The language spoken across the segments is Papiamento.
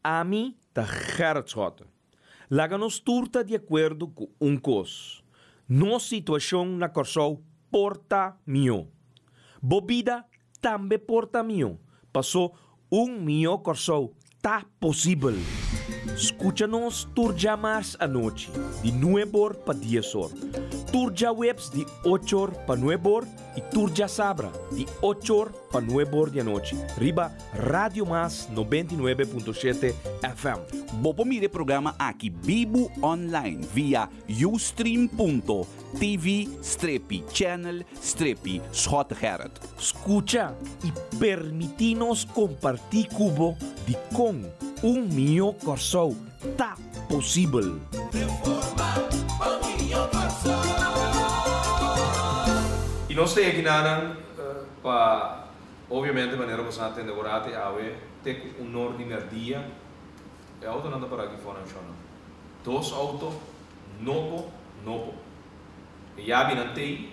Ami ta Gerrit Schotte. Laga nos tur ta di akuerdo ku un kos, nos situashon na Kòrsou por ta mihó. Bo bida tambe por ta mihó, pasó un mihó Kòrsou ta posibel. Skucha nos tur djamars anochi di nueb'or pa dies'or, tur djaweps di och'or pa nueb'or i tur djasabra di och'or pa nueb'or di anochi riba Radio Mas 99.7 FM. Bo por mira e programa aki bibu online via ustream.tv strepi channel strepi Schottegerrit. Skucha i permití nos kompartí ku bo dikon un mihó Kòrsou ta posibel. I nos ta yegi nanan pa obviamente manera boso a tende ora te awe te ku un or di merdia e autonan ta para aki for nan shona. Dos auto nobo nobo. E yabinan tei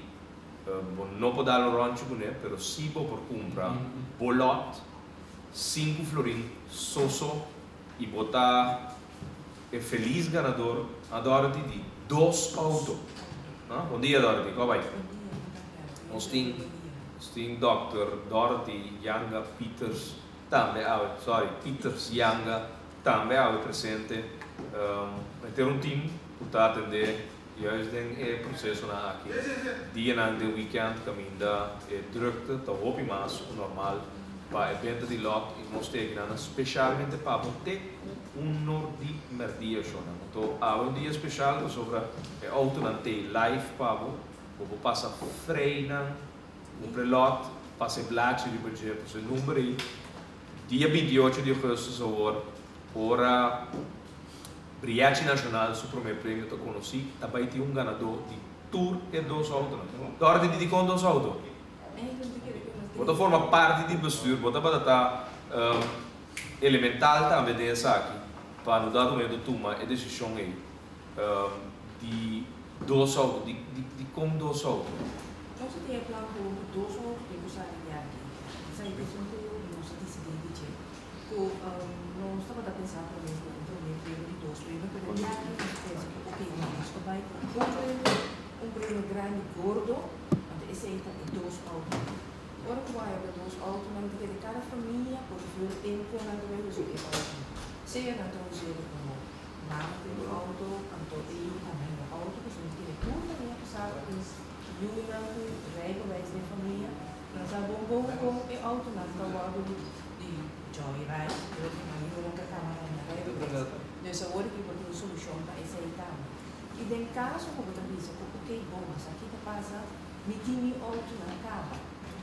bo no por dal un ròntje kuné pero si bo por kumpra bo lòt sinku florin soso i bo ta e felis ganador a Dorothy di dos auto. Bon dia Dorothy, kua bai? Nos tin nos tin Dòkter Dorothy Yanga Pieters tambe awe, sorry, Pieters Yanga tambe awe presente. Mester un team ku ta atendé juist den e prosesonan aki. Dianan den weekend kaminda e drukte ta hopi mas ku normal pa e benta di lòt i nos ta ekinan speshalmente pa bo te ku un nor di merdia shona. Anto awe un dia speshal pasobra e outonan t'ei live pa bo, bo por pasa freinan, kumpra e lòt, pasa e blachi riba dje, puso e number ei. Dia 28 di augustus awor, ora Briachi Nacional su prome premio ta conoci, ta bay tin un ganador di tur e dos autonan. Dorothy, di dicon dos auto? Bo ta forma parti di bestuur, bo tabata ta elemental tambe den esaki pa no dado momento tuma e decision ey di dos auto. Dicon dos auto? Nos a tin e plan cu dos auto tin cu sali di aki. Esaki ta esun cu nos a dicidi di dje. Ku nos tabata pensa promé ku un promé premio di dos premio, pero di aki nos a pensa ku oke, no, nos ta bai ku un premio, un premio grandi gordo, anto esei ta e dos outonan. Ora ku bo a heba dos outonan ta kere kada famia por vul in kon nan ta bai usa e outonan. Sea nan ta us'é komo mama tin un outo, anto e yu tambe heba outo, pasobra mi ta kere tur famia ku sa ku tin yunan ku rijbewijs den famia, nan sa bon bon kon e outonan ta wòrdu. Di joyride, pero di mayornan ta kaba haña rijbewijs. Dus awor aki bo tin un solushon pa esei tambe. I den kaso ku bo ta bisa ku okey bo mas aki ta pasa, mi tin mi outonan kaba.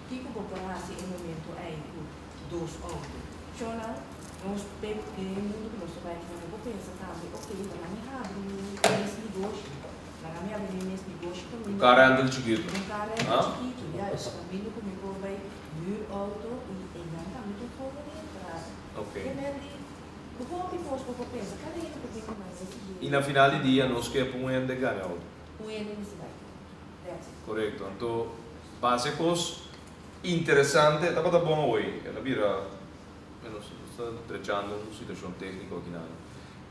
Kiko bo por hasi e momento ei ku dos outo? Shonnan, nos den e mundu ku nos ta bai aki nan bo por pensa tambe, okey, laga mi habri mi mes negoshi. Laga mi habri mi mes negoshi kaminda. Un car rental chikitu. Un car rental chikitu, juist. Kaminda ku mi por bai Huur auto y eynan tambe tin forma di entrada. Ok. Ke men di hopi cos bo por pensa, cada hende por bin cu nan mes idea. Y na final di dia nos ke pa un hende gana e auto. Un hende mester bai cu auto. That's it. Corecto. Anto base cos interesante tabata bon awoy. El a bira, bueno, nos ta drechando un situacion tecnico aki nan.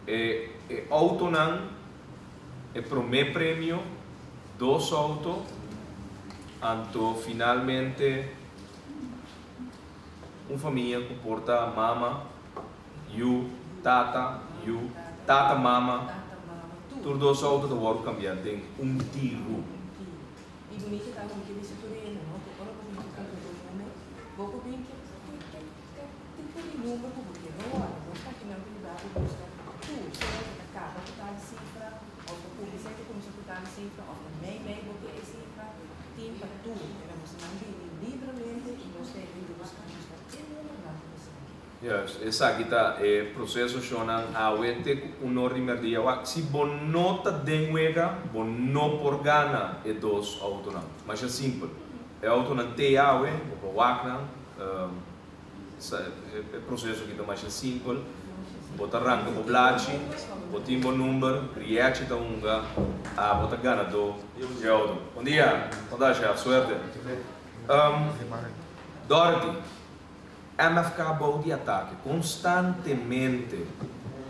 E e autonan, e prome premio, dos auto. Anto finalmente un famia ku por ta mama, yu, tata, yu, tata, mama, tur dos outo ta wòrdu kambiá den un tiru. Of ta kuminsá i ta kuminsá ku tal sifra, of ta mei mei bo ke e sifra, tin pa tur. Pero nos nan bini libremente i nos ta yuda boso nan buska e numbernan ku boso nan ke. Juist, esaki ta e proseso shownan awe te ku un or di merdia. Wak, si bo no ta den wega, bo no por gana e dos autonan. Masha simpel. E autonan te awe, bo por wak nan. E proseso aki ta masha simpel. Bo ta ranka bo blachi, bo tin bo number, Rietchi ta hunga, abo ta ganadó di outo. Bon dia, kon ta shef? Suerte. Dorothy, MFK bou di atake konstantemente.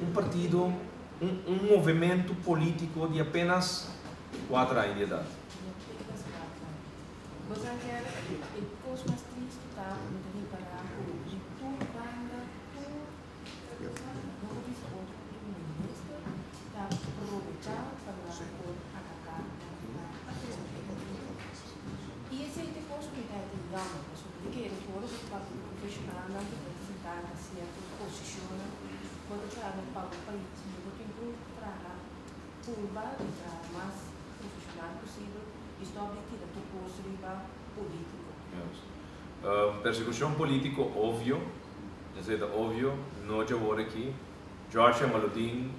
Un partido, un movementu polítiko di apenas 4 aña di edat. Apenas 4 aña. Bo sa kier e kos mas tristu ta ku mi ta ripará ku di tur banda, tur, no por bisa otro ku tur minister ta probechá pa nan por ataká MFK. I esei ta e kos ku mi ta hati jammer, pasobra mi ta kere ku ora bo ta papia ku profeshonalnan ku ta sintá na sierto posishonnan, bo ta traha pa bo pais, mi bo tin ku traha purba di traha mas profeshonal posibel i stòp di tira tur kos riba polítiko. Juist. Persekushon polítiko obvio, esei ta obvio, no dje awor aki. George Jamaloodin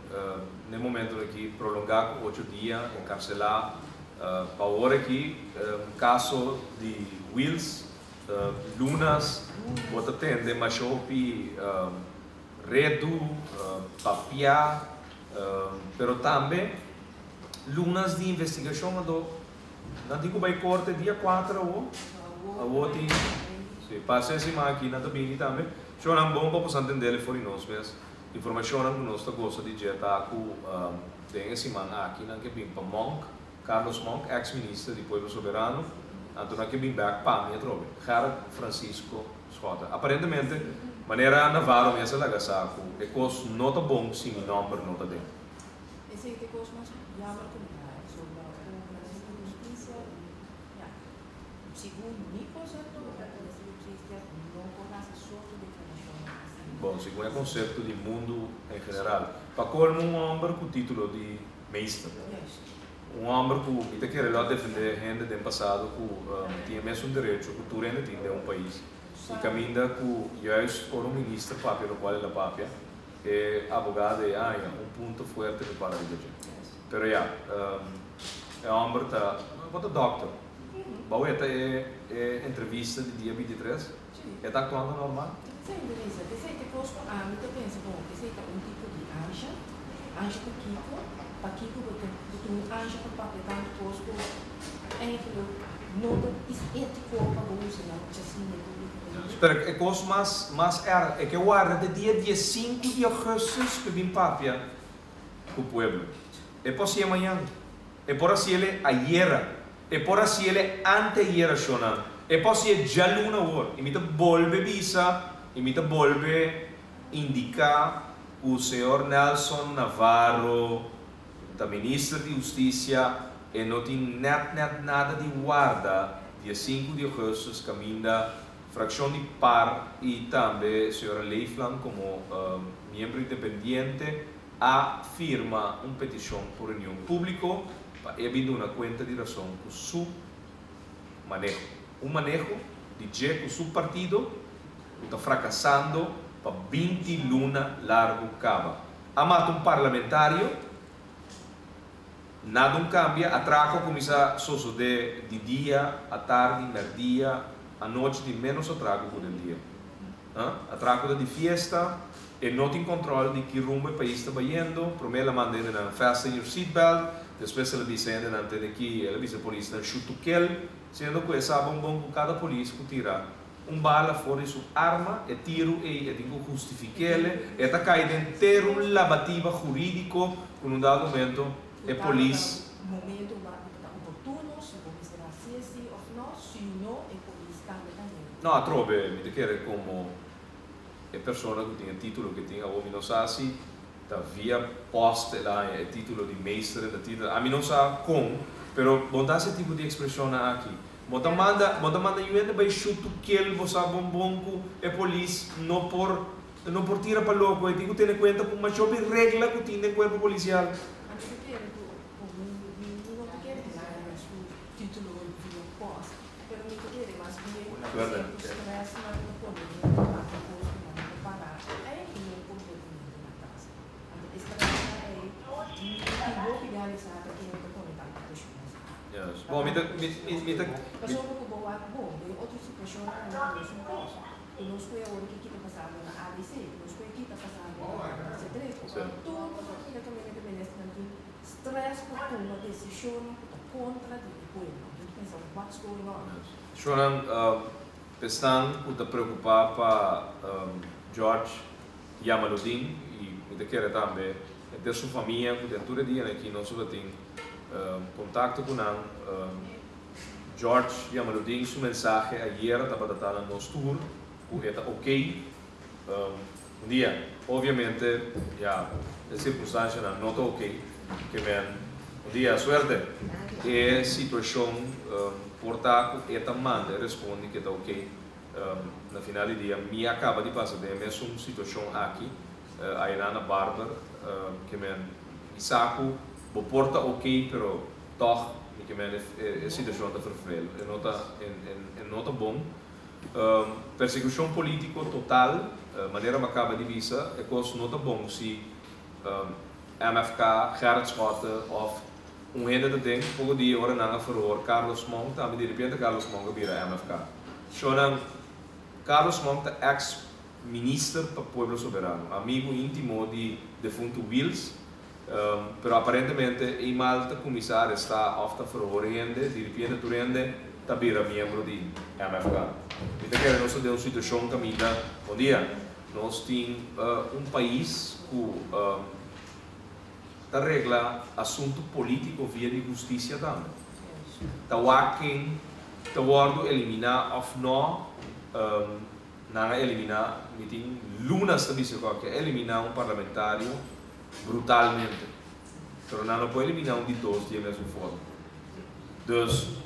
n'e momentonan aki prolongá ku 8 dia enkarselá pa awor aki kaso di Wiels, lunas bo ta tende masha hopi redu, papiá, pero tambe lunas di investigashon anto nan tin ku bai korte dia 4 awor, awor tin si pasa e siman aki nan ta bini tambe. Shownan bon pa boso entendele for di nos mes. Informashonnan ku nos ta gosa di dje ta ku den e siman aki nan ke bin pa Monk, Carlos Monk, ex minister di Pueblo Soberano, anto nan ke bin bek pa mi atrobe, Gerrit Francisco Schotte. Aparentemente, manera Navarro mes a laga sa ku e kos no ta bon si mi nòmber no ta den. Esei ta e kos mas jammer ku mi ta haña sobra ku Minister di Hustisia i ya, segun mi konsepto, Minister di Hustisia no por hasi sorto deklarashonnan asina. Bon, segun e konsepto di mundu en general. Pa kolmo un hòmber ku título di meester. Un hòmber ku mi ta kere lo a defendé hende den pasado ku tin e mesun derecho ku tur hende tin den un pais. I kaminda ku juist ora un minister papia lokual el a papia, e abogado ei a haña un punto fuerte pa para riba dje. Pero ya, e hòmber ta, bo ta dòkter. Bou e ta e e entrevista di dia 23, e ta aktuando normal? Esei mi ta bisa, esei ta e kos ku ami ta pensa, bon, esei ta un tipo di ansha, ansha pa kiko? Pakiko bo ta bo tin un ansha pa papia tantu kos ku eigenlijk no ta is étiko pa bo usa nan asina públikamente? Pero e kos mas mas erg e ke warda te dia 15 di augustus pa e bin papia ku pueblo. E por hasié mañan, e por hasiele ayera, e por hasiele anteayera shownan, e por hasié djaluna awor. I mi ta bolbe bisa i mi ta bolbe indiká ku señor Nelson Navarro ta minister di Hustisia, e no tin nèt nèt nada di warda dia 5 di augustus kaminda frakshon di par i tambe señora Leeflang komo miembro independiente a firma un petishon pa reunion públiko pa e bin duna kuenta di rason ku su maneho. Un maneho di dje ku su partido ku ta frakasando pa 20 luna largu kaba. A mata un parlamentario, nada un kambia, atrako a kuminsá sosodé di dia, atardi, mèrdia, anochi tin ménos atrako ku den dia. Atrako ta di fiesta, e no tin kòntròl di ki rumbo e pais ta bayendo. Promé el a manda hendenan fasten your seatbelt, despues el a bisa hendenan tene ki, el a bisa polisnan shoot to kill, siendo ku e sa bon bon ku kada polis ku tira un bala for di su arma, e tiru ei e tin ku hustifik'ele, e ta kai den ter un labatiba hurídiko ku na un dado momento e polis. Momento ta oportuno, si bo mester hasi esei òf no, si no e polis tambe ta hende. No, atrobe mi ta kere komo e persona ku tin e título ku e tin awor mi no sa si ta via post el a haña e título di meester en e título, ami no sa kon, pero bo ta hasi e tipo di ekspreshonnan aki. Bo ta manda, bo ta manda yu hende bai shoot to kill, bo sa bon bon ku e polis no por tira pa loko, e tin ku tene kuenta ku mashopi regla ku tin den kuerpo polisial. Ami ta kere ku mi no ta kere haña su título via post, pero mi ta kere mas bien stress nan ta pone hende papia kos ku nan no ta para eigenlijk kompletamente na kas. Anto e stress nan ei, mi tin hopi realisá ta ken ta pone tantu preshon asina. Yes. Bon, mi ta Pasobra ku bo wak bon, den otro situashonnan nan no un kos. Ku nos kue awor ki ta pasando na ABC, ku nos kue ki ta pasando na Sedreko. Tur nos a mira kaminda ku ministernan tin stress pa tuma desishonnan ku ta kontra di e pueblo. Anto pensa, what's going on? Shonan. P'esnan ku ta preokupá pa George Jamaludin i mi ta kere tambe henter su famia ku den tur e dianan aki nos lo tin kontakto ku nan. George Jamaludin su mensahe ayera tabata ta na nos tur ku e ta okey. Un dia, obviamente, ya e sirkunstanshanan no ta okey, ke men un dia suerte. E situashon por ta ku e ta manda e respondi ke ta okey. Na final di dia mi a kaba di pasa den e mesun situashon aki ayanan na Barber, ke men mi sa ku bo por ta okey pero tòg mi ke men e situashon ta vervel, e no ta e no ta bon. Persekushon polítiko total, manera mi a kaba di bisa, e kos no ta bon si MFK, Gerrit Schotte òf un hende ta den poko dia ora nan a verhoor Carlos Monk tambe di repente Carlos Monk a bira MFK. Shownan, Carlos Monk ta ex minister pa Pueblo Soberano, amigu íntimo di defuntu Wiels, pero aparentemente eenmaal ta kuminsá arestá òf ta verhoor hende, di repente tur hende ta bira miembro di MFK. Mi ta kere nos ta den un situashon kaminda, bon dia, nos tin un pais ku ta regla asuntu polítiko via di hustisia tambe. Ta wak ken ta wòrdu eliminá òf nò, nan a eliminá, mi tin lunas ta bisa ku a eliminá un parlamentario brutalmente, pero nan no por eliminá un di dos di e mesun forma. Dus,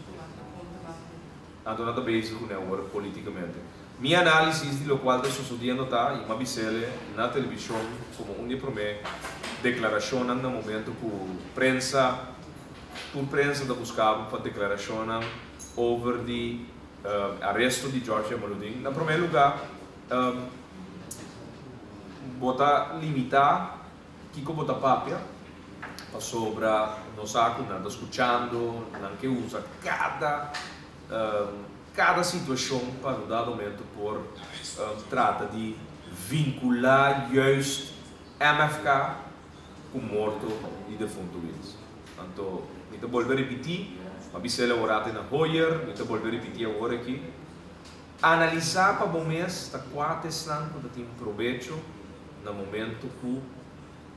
anto nan ta bezig ku awor polítikamente. Mi análisis di lokual ta sosodiendo ta, i m'a bis'ele na televishon komo un di e promé deklarashonnan na momento ku prensa, tur prensa ta buska bo pa deklarashonnan over di aresto di George Jamaludin. Na promé lugá, Bo ta limitá kiko bo ta papia pasobra nos sa ku nan ta skuchando, nan ke usa kada kada situashon pa no dado momento por trata di vinkulá juist MFK ku morto di defuntu Wiels. Anto mi ta bolbe ripití, m'a bisa el awor ate na Hoyer, mi ta bolbe ripití awor aki. Analisá pa bo mes ta kua ta esnan ku ta tin probecho na momentu ku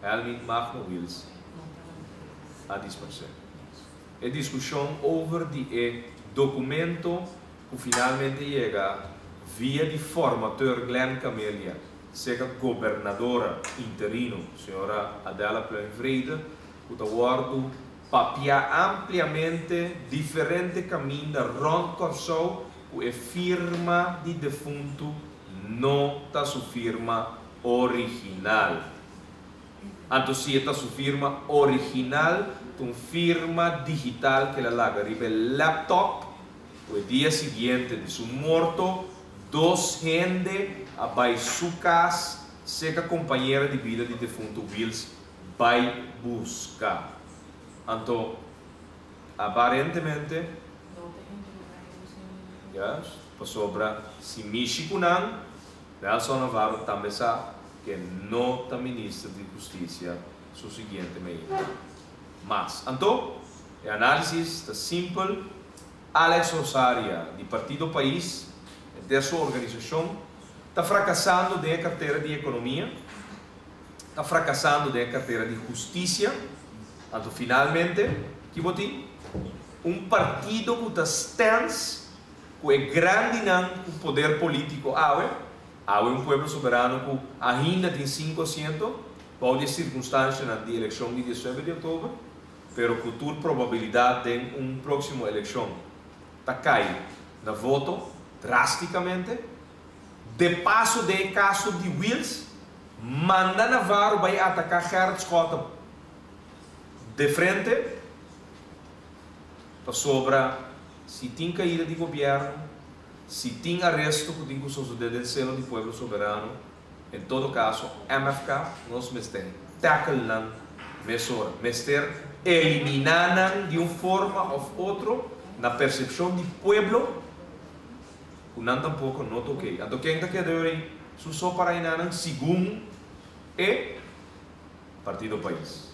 Helmin Magno Wiels a disparsé. E diskushon over di e dokumento ku finalmente yega via di formateur Glenn Camelia serka gobernadora interino señora Adela Pluim-Vrede ku ta wòrdu Papia ampliamente diferente kaminda rònt Kòrsou ku e firma di defuntu no ta su firma original. Anto si e ta su firma original ta un firma digital ku el a laga riba e laptop ku e dia siguiente di su morto dos hende a bai su kas seka kompañera di bida di defuntu Wiels Bai buska. Anto, aparentemente, Juist, pasobra si mishi ku nan, Nelson Navarro tambe sa ke no ta minister di hustisia su siguiente meinta. Mas. Anto, e análisis ta simpel, Alex Rosaria di Partido Pais, henter su organisashon, ta frakasando den e kartera di ekonomia, ta frakasando den e kartera di hustisia, anto finalmente ki bo tin? Un partido ku ta stèns ku e grandinan ku poder polítiko awe, awe un pueblo soberano ku ainda tin sinku asiento bou di e sirkunstanshanan di elekshon di diesnuebe di òktober, pero ku tur probabilidat den un próksimo elekshon ta kai na voto drástikamente. De paso den e kaso di Wiels, manda Navarro bai ataká Gerrit Schotte de frente, pasobra si tin kaida di gobièrnu, si tin aresto ku tin ku sosodé den seno di Pueblo Soberano, en todo kaso MFK, nos mester tackle nan mesora, mester eliminá nan di un forma òf otro na persepshon di pueblo. Ku nan tampoko no ta okey. Anto ken ta keda yori su so para enanan sigun e Partido Pais?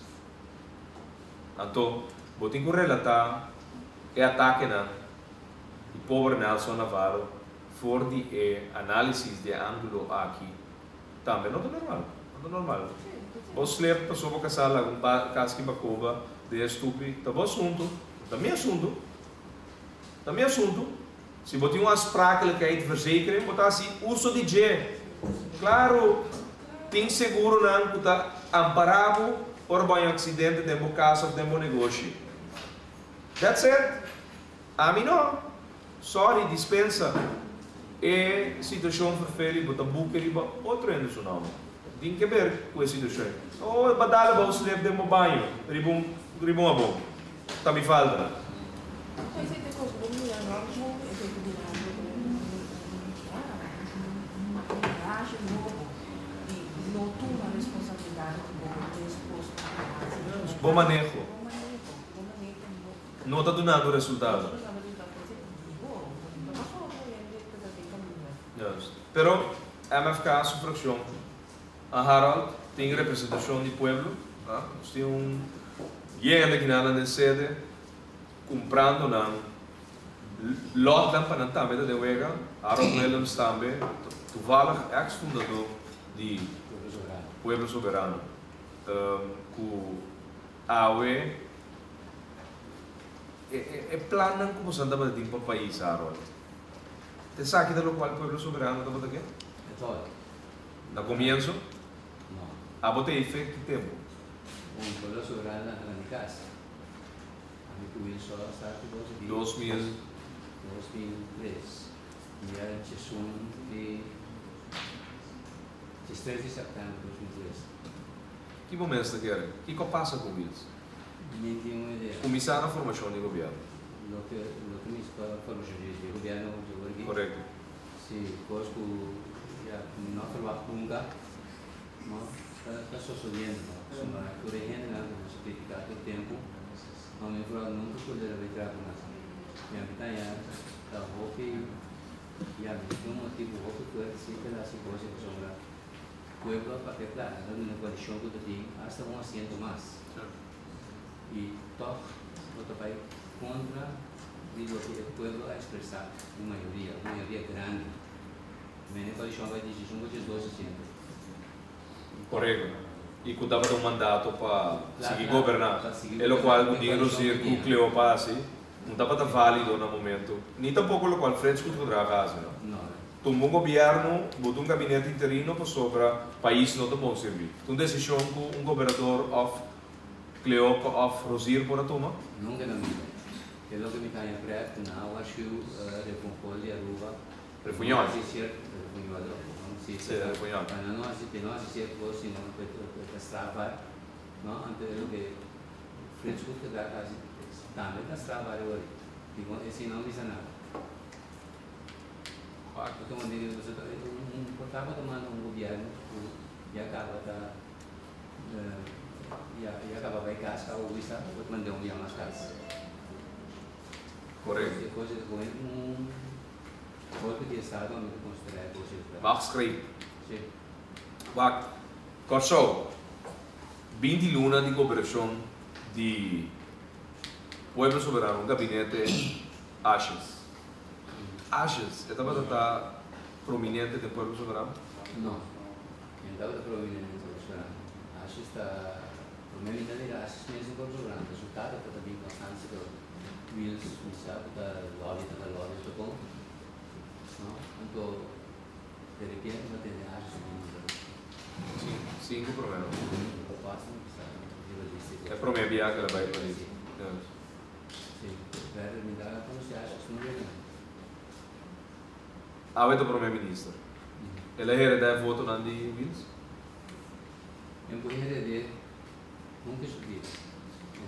Anto bo tin ku relatá e atakenan di pober Nelson Navarro For di e análisis di e ángulo aki tambe no ta normal, no ta normal. Bo slep pasobra bo kasá laga un kaski bakoba den e stupi, ta bo asuntu, no ta mi asuntu, ta mi asuntu. Si bo tin un aansprakelijkheid verzekering bo ta hasi uso di dje. Klaru, tin seguronan ku ta ampará bo ora bo haña un aksidente den bo kas òf den bo negoshi. That's it. Ami no. Sorry, dispensa. E situacion ferfeli bo ta buke riba otro hende su nomber. Tin ke ber cu e situacion. Oh, ba dal abao slip den bo baño riba un riba un abon. Ta mi falta. Esei ta cos bo mira rond mundo, esei ta birando un ya, un coraje nobo di no tuma responsabilidad di bo mes cosnan cu bo haci. Bo maneho. Bo maneho, bo maneho no. No ta dunando resultado. Juist. Pero MFK su fraccion a Harold tin representacion di pueblo. Nos tin un yende ki nan den sede cumprando nan lotnan pa nan tambe ta den wega. Harold Willems tambe, toevallig ex fundador di Pueblo Soberano cu awe. E plannan ku boso tabata tin pa pais, Harold, ta esaki ta lokual Pueblo Soberano tabata ke? Na komienso? Abo ta efe ki tempu? 2000. Ki bo mes ta kere? Kiko a pasa ku Wiels? Mi tin un idea. Kuminsá na formashon di gobièrnu. Loke loke mi pa formashon di di gobièrnu djor aki. Korekto. Si, kos ku ya mi no a ferwagt nunka, no, ta ta sosodiendo, no. Pasobra tur e hendenan ku nos a kritiká tur tempu, no mi a ferwagt nunka ku lo bai traha ku nos. Mi a mita ya ta hopi, ya mi tin un motibu hopi fuerte si pa hasi kos pasobra pueblo a papia kla, nan ta duna koalishon ku ta tin asta un asiento mas. I tòg bo ta bai kontra di loke e pueblo a ekspresá, un mayoria, un mayoria grandi. Mene koalishon a bai disishon ku 82 asiento. Korekto. I ku tabata un mandato pa sigui goberná. E lokual ku Dean Rozier ku Cleopa hasi no tabata válido na momento, ni tampoko lokual Frits Goedgedrag a hasi, no. Tumba un gobièrnu, bota un gabinete interino pasobra pais no ta bon sirbí. Ta un desishon ku un gobernador òf Cleopa òf Rozier por a tuma? Nunka na bida. E loke mi ta haña prèt ku nan a warshiu Refunjol di Aruba. Refunjol. No hasi sierto, Refunjol, no? Si, Si, Refunjol. Pa nan no hasi, pe no hasi sierto kos sino pe ta strafbaar, no? Anto e loke Frits Goedgedrag a hasi tambe ta strafbaar e ora. Dikon esei no a bisa nada? Un por tabata manda un gobierno cu ya caba ta ya caba bay cas caba wisa bo ta manda un bia mas cas. Correcto. E cosa ta pone un golpe di estado ami ta considera e cosa ta. Machtsgreep. Si. Wak, Kòrsou, 20 luna di goberashon di Pueblo Soberano, un gabinete ashes. Ashes, e tabata ta prominente den Pueblo Soberano? No, e no tabata prominente den Pueblo Soberano. Ashes ta, prome mi ta mira Ashes mes den Pueblo Soberano, ta su tata tabata bin Constancia pero Wiels mi sa ku ta lobby, tabata lobby otro kon, no? Anto de repente mi a tende Ashes bin bisa. Sinku prome no? Kuater mi sa riba lista. E prome bia ku el a bai riba lista. Si, verder mi ta conoce Ashes no bien. Awe ta prome minister. El a hereda e votonan di Wiels? E por herede nunca su bida.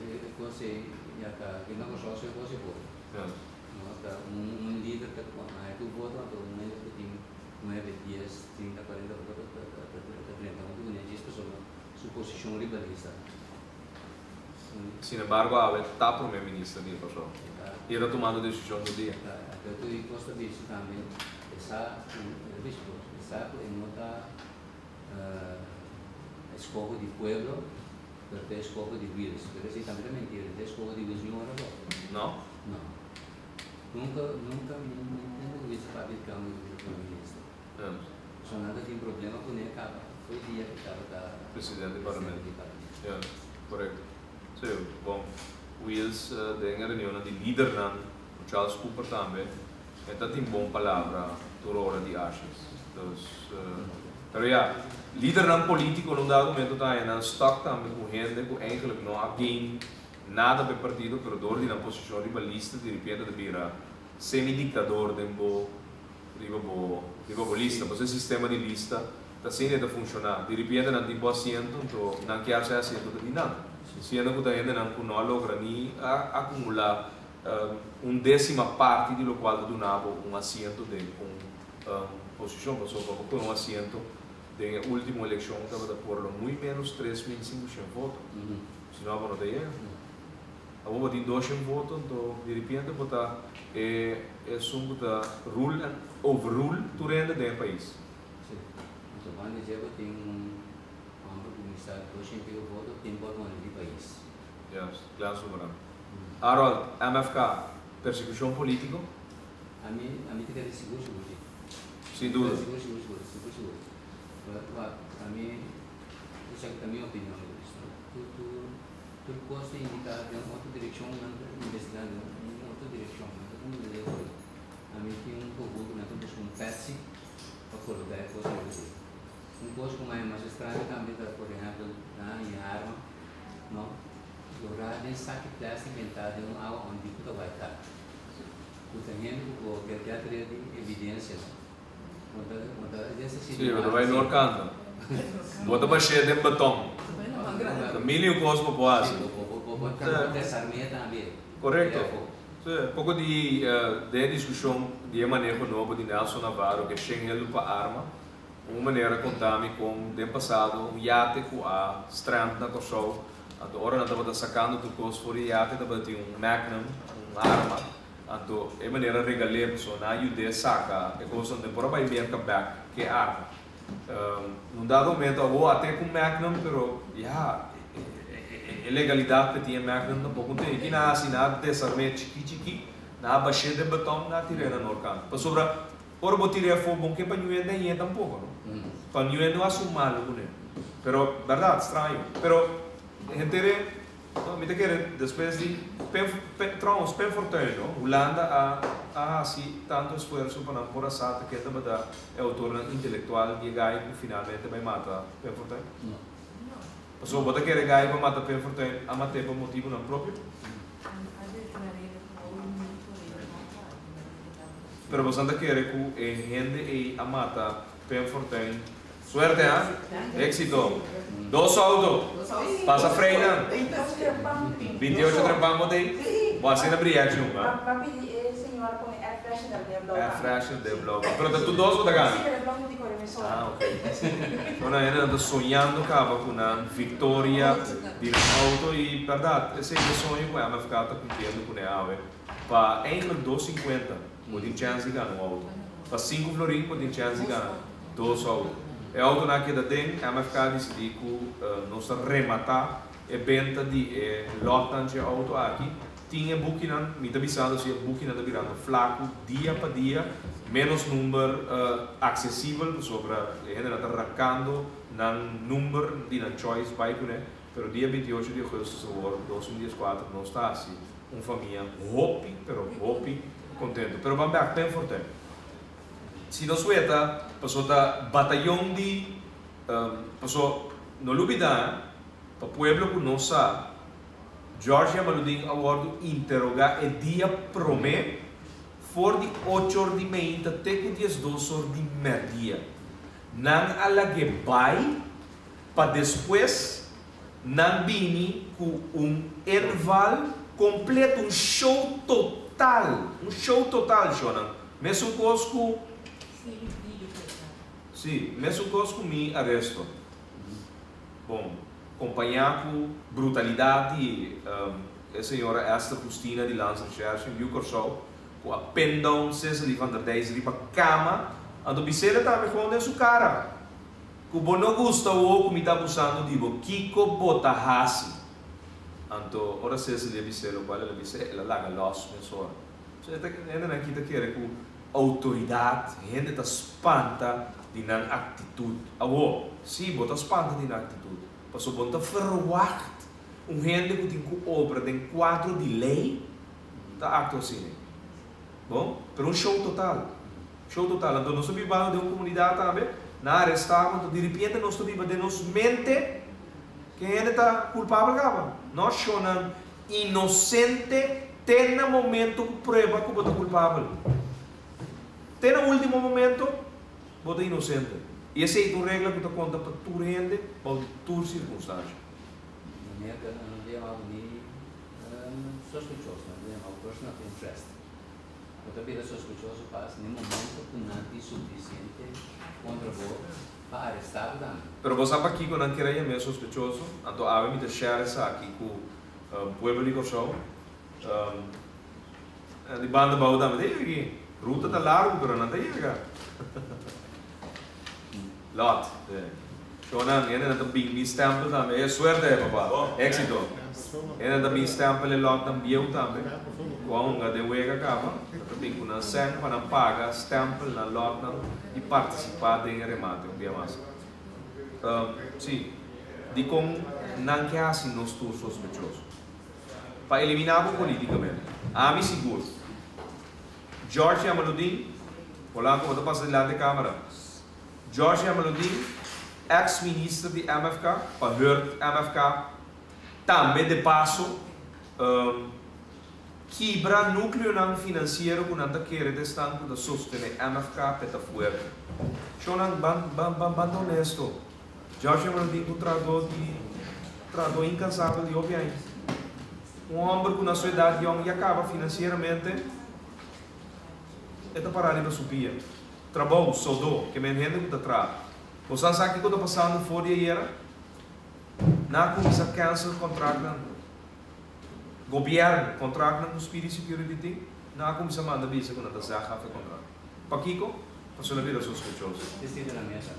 E cos ey ya ta ke na Kòrsou su e cos ey por. No ta un lider ta haña tur voto anto un hende ku tin nuebe, dies, trinta, kuarenta voto ta drenta huntu kuné djis pasobra su posishon riba lista. Sin embargo awe ta prome minister di Kòrsou i e ta tumando desishon tur dia. Pero tur e kos ta bisti tambe e sa ku e ta bisti kos e sa ku e no ta eskoho di pueblo pero ta eskoho di Wiels pero esei tambe ta mentira e ta eskoho di Wiels niun ora bo. No? No. Nunka, nunka mi mi no bisa papia di kambio di prome minister. So nan ta tin problema kuné kaba foi dia ku tabata Presidente di presidente parlamento. di parlamento. Ja, korekto. Sí, bon, Wiels den e reunionnan di lidernan ku Charles Cooper tambe e ta tin bon palabra tur ora di Asjes. Dus, pero ya, lidernan politico na un dado momento ta haña nan stuck tambe ku hende ku eigenlijk no a gain nada pa e partido, pero dor di nan posicion riba lista di ripiente ta bira semi-dictador den bo riba bo riba bo lista. Pasobra e sistema di lista ta asina e ta funciona. Di ripiente nan tin bo asiento, anto nan kier sa e asiento ta di nan. Siendo cu ta hendenan cu no a logra ni a acumula un decima parti di locual ta duna bo un asiento den un posicion. Pasobra pa bo coge un asiento den e ultimo eleccion tabata por lo muy menos 3500 voto. Si no bo no ta yega. Awor bo tin 200 voto, anto di ripiente bo ta e esun ku ta rule en overrule tur hende den e pais. Si. Anto banda dje bo tin un homber ku misa 200 piko voto tin por manda di pais. Juist, Glenn Sulvaran. Harold, MFK, persekushon politiko? Ami, ami ta kere sigur sigur si. Sin duda. Sigur sigur sigur, sigur sigur. Wak, ami, esaki ta mi opinion. Tur, tur. Tur kos ta indiká den otro direkshon, nan ta investigá den un otro direkshon, nan ta unda leu hoy. Ami tin un gevoel ku nan ta buska un pètsi pa kologá e kos riba dje. Un kos ku mai mas estraño tambe ta, por ehèmpel, nan a haña arma, no, lográ den saki plèstik bentá den un awa ondi ku ta bai ta. Ku ta hende ku por kèr trea di evidensia, no. Bo ta, bo ta Sí, bo ta bai Noord-kant. Bo ta bash'é den beton. Ta mil y un kos bo por hasi. Korekto. Sí, poko di den e diskushon di e maneho nobo di Nelson Navarro ku e shen helu pa arma, un manera a konta mi kon den pasado un yate ku a strand na Kòrsou, anto ora nan tabata sakando tur kos for di e yate tabata tin un magnum, un arma. Anto e manera regal'é pasobra nan a yud'é saka e kosnan den por a bai merka bèk ke arma. Na un dado momento awor a te ku magnum pero ya e legalidat pe tin e magnum tampoko no tin. Kina a hasi? Nan a desarm'é chiki chiki, nan a bash'é den beton, nan a tir'é na Noorkant. Pasobra ora bo tir'é afó bo no ke pa ñu'é dañ'é tampoko no. Pa ñu'é no hasi un malu kuné. Pero bèrdat straño. Pero henter e. No, mi ta kere despues di Pim, Pim, trouwens Pim Fortuyn no, Hulanda a a hasi tantu esfuerso pa nan por a sa ta ken tabata e autornan intelectual di e gai ku finalmente bai mata Pim Fortuyn? No. Pasobra bo ta kere gai pa mata Pim Fortuyn a mat'é pa motibunan propio? Pero bosan ta kere ku e hende ei a mata Pim Fortuyn Suerte ha. Éxito. Dos auto. Pasa frei nan. 28 trempan bo t'ei? Bo asina bria djun ha. Air freshener den blauw. Pero ta tur dos bo ta gana? Ah ok. No nan hende nan ta soñando caba cu nan victoria di nan auto y berdad esey ta e soño cu MFK ta cumpliendo cune awe. Pa eindelijk 2.50 bo tin chance di gana un auto. Pa sinku florin bo tin chance di gana dos auto. E autonan a keda den, MFK a disidí ku nos ta rematá e benta di e lòtnan dje auto aki. Tin e bukinan, mi ta bisando si e bukinan ta birando flaku dia pa dia, ménos number aksesibel pasobra e hendenan ta rankando nan number di nan choice bai kuné. Pero dia 28 di augustus awor, 2014, nos ta hasi un famia hopi pero hopi contento. Pero ban bek Pim Fortuyn. Si nos weta paso ta batayon di paso no lubida pa pueblo cu no sa George Jamaludin a wordo interoga e dia prome for di ocho or di meinta te cu 12 or di merdia. Nan a lag'e bay pa despues nan bini ku un inval kompleto, un show total, un show total shownan, mesun kos ku, si, mesun kos ku mi aresto, bon, kompañá ku brutalidat di e señora Esther Justina di Landsrecherche, yu Kòrsou, ku a pin down Cecily van der Dijs riba kama, anto bis'el tambe gewoon den su kara. Ku bo no gusta wou ku mi ta abusando di bo, kiko bo ta hasi? Anto ora Cecily a bis'é lokual el a bis'é, el a laga lòs mesora. So e ta hendenan aki ta kere ku outoridat, hende ta spanta di nan aktitut. Awor, sí, bo ta spanta di nan aktitut, pasobra bo no ta ferwagt un hende ku tin ku obra den kuadro di lei ta aktua asina. Bon, pero un show total. Show total. Anto nos ta bibando den un komunidat tambe, nan a arestá bo, anto diripiente nos ta biba den nos mente ku e hende ta kulpabel kaba. No, shownan inosente te na momento ku prueba ku bo ta kulpabel. Te na ultimo momento bo ta inosente. I esei ta un regla ku ta konta pa tur hende bou di tur sirkunstansha. Na Merka nan ta yama bo ni sospechoso, nan ta yama bo person of interest. Bo ta bira sospechoso pas na e momento ku nan tin sufisiente kontra bo pa arestá bo tambe. Pero bo sa pakiko nan kier a yam'é sospechoso? Anto awe mi ta share esaki ku pueblo di Kòrsou. Di banda abou tambe ta yega aki. Ruta ta largu pero nan ta yega. Lot. Shownan, hendenan ta bin mi stempel tambe. E suerte papa. Éxito. Hendenan ta bin stempel e lotnan bieu tambe. Ku a hunga den wega kaba. Nan ta bin ku nan sèn pa nan paga stempel nan lotnan i partisipá den e remate un bia mas. Sí. Dikon nan ke hasi nos tur sospechoso? Pa eliminá bo polítikamente. Ami sigur. George Jamaludin, Polanco bo ta pasa dilanti e kámara. George Jamaludin, ex minister di MFK, pa hurt MFK tambe de paso kibra núcleonan finansiero ku nan ta kere ta esnan ku ta sostené MFK p'e ta fuerte. Shownan ban ban ban ban ta honesto. George Jamaludin ta un trahadó di trahadó inkansabel di hopi aña. Un hòmber ku na su edat yòn ya kaba finansieramente e ta pará riba su pia. Trabou, sodó, ke men hende ku ta traha. Bo sa sa kiko ta pasando for di ayera? Nan a kuminsá cancel kontraktnan. Gobièrnu, kontraktnan ku Speedy Security tin, nan a kuminsá manda bisa ku nan ta zeg af e kontrakt. Pakiko? Pasobra el a bira sospechoso. Esei ta na meta.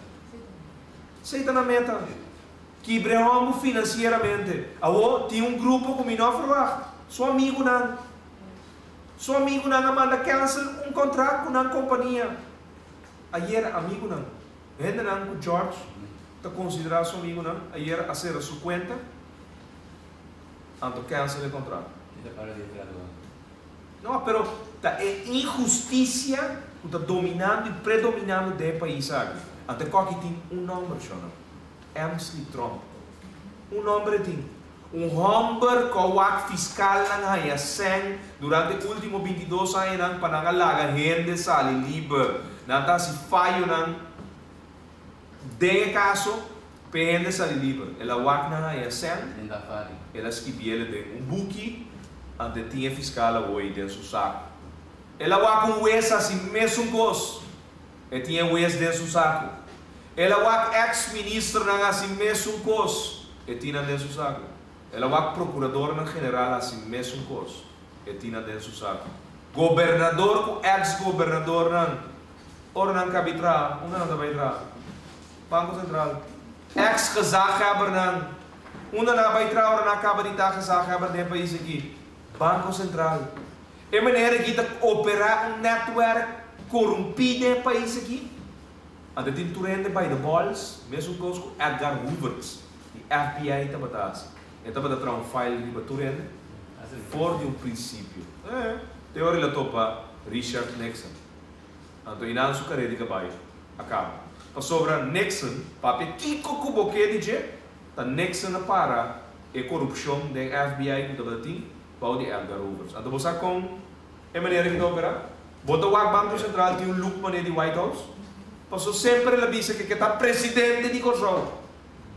Esei ta na meta. Kibra e hòmber finansieramente. Awor, tin un grupo ku mi no a ferwagt. Su amigunan. Su amigunan a manda cancel un contract cu nan compania. Ayer amigunan, hendenan cu George ta considera su amigunan, ayer a cera su cuenta, anto cancel e contract. E ta para di traduan. No, pero ta e inhusticia cu ta dominando y predominando den e pais aki. Anto e coki tin un nomber, shona. Emsley Tromp. Un nomber e tin. Un homber ku a wak fiskalnan haña sèn durante ultimo 22 añanan pa nan a laga hende sali liber. Nan ta hasi fayonan den e kaso p'e hende sali liber. El a wak nan haña sèn, el a skibiel den un buki, anto e tin e fiskal awor den su saku. El a wak un wes hasi mesun kos. E tin e wes den su saku. El a wak ex ministernan hasi mesun kos, e tin nan den su saku. El a wak prokuradornan general hasi mesun kos, e tin nan den su saku. Gobernador ku ex gobernadornan, ora nan kabi traha, unda nan ta bai traha? Banko Sentral. Ex gezaghebbernan, unda nan a bai traha ora nan a kaba di ta gezaghebber den e pais aki? Banko Sentral. E manera aki ta operá un nètwèrk korumpí den e pais aki. Anto tin tur hende by the balls, mesun kos ku Edgar Hoovers di FBI tabata hasi. E tabata traha un file riba tur hende for di un prinsipio. Te ora el a topa Richard Nixon. Anto einan su karera di kabai a kaba. Pasobra Nixon papia kiko ku bo ke di dje, ta Nixon a para e korupshon den FBI ku tabata tin bou di Edgar Hoovers. Anto bo sa kon e manera ki ta operá? Bo ta wak Banko Sentral tin un look manera di White House? Paso semper el a bisa ke ke ta presidente di Kòrsou,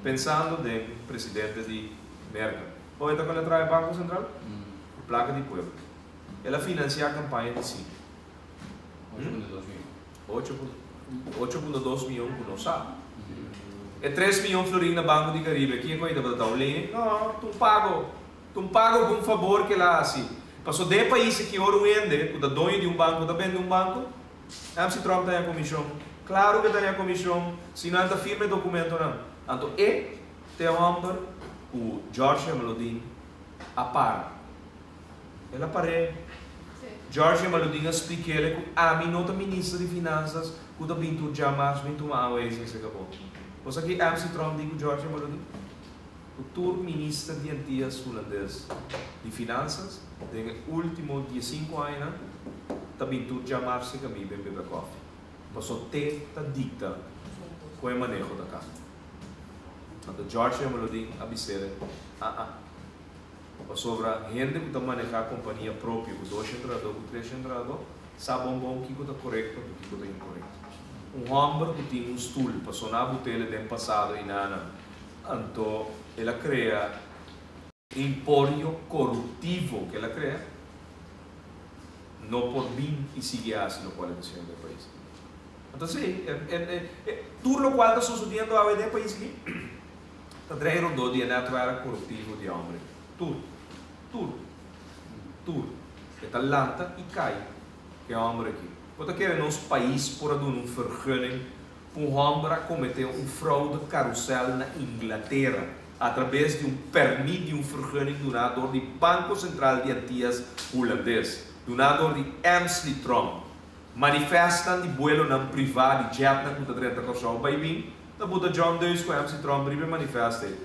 pensando den presidente di Merka. Bo weta kon el a traha e Banko Sentral? Ku plaka di pueblo. El a finansiá kampaña di si. 8.2 mion ku no sa. E 3 mion florin na Banko di Karibe, kiko ei tabata ta un lene? No, ta un pago. Ta un pago ku un fabor ku el a hasi. Paso den e pais aki ora un hende ku ta doño di un banko ta bende un banko, MC Trump ta haña komishon. Klaru ku e ta haña komishon si nan ta firma e dokumentonan. Anto e ta e hòmber ku George Jamaludin a para. El a par'é. George Jamaloodin a splik'é ku ami no ta minister di Finansas ku ta bin tur djamars bin tuma aanwijzing serka bo. Bo sa ki MC Tromp di ku George Jamaloodin? Ku tur minister di Antias Hulandes di Finansas den e último diesinku añanan ta bin tur djamars serka mi bin bebe kòfi. Paso te ta dikta kon e maneho ta kaba. Anto George Jamaloodin a bis'é, Ah-ah. Pasobra hende ku ta manehá kompania propio ku dos entradó ku tres entradó sa bon bon kiko ta korekto anto kiko ta inkorekto. Un hòmber ku tin un stul pa soná butele den pasado i nana anto el a krea emporio koruptivo ku el a krea no por bin i sigui hasi lokual e ta hasiendo den pais. Anto si, tur lokual ta sosodiendo awe den pais aki. Ta drei rondó di e nètwèrk koruptivo di hòmber. Tur. Tur. Tur. E ta lanta i kai ku e hòmber aki. Bo ta kere nos pais por a duna un vergunning pa un hòmber a kometé un fraude karusèl na Inglatera atrabes di un pèrmit di un vergunning duná dor di Banko Sentral di Antias Hulandes, duná dor di Emsley Tromp? Manifestnan di buelonan privá di jetnan ku ta drenta Kòrsou bai bin Ta buta John Deus ku MC Tromp riba e manifest ei.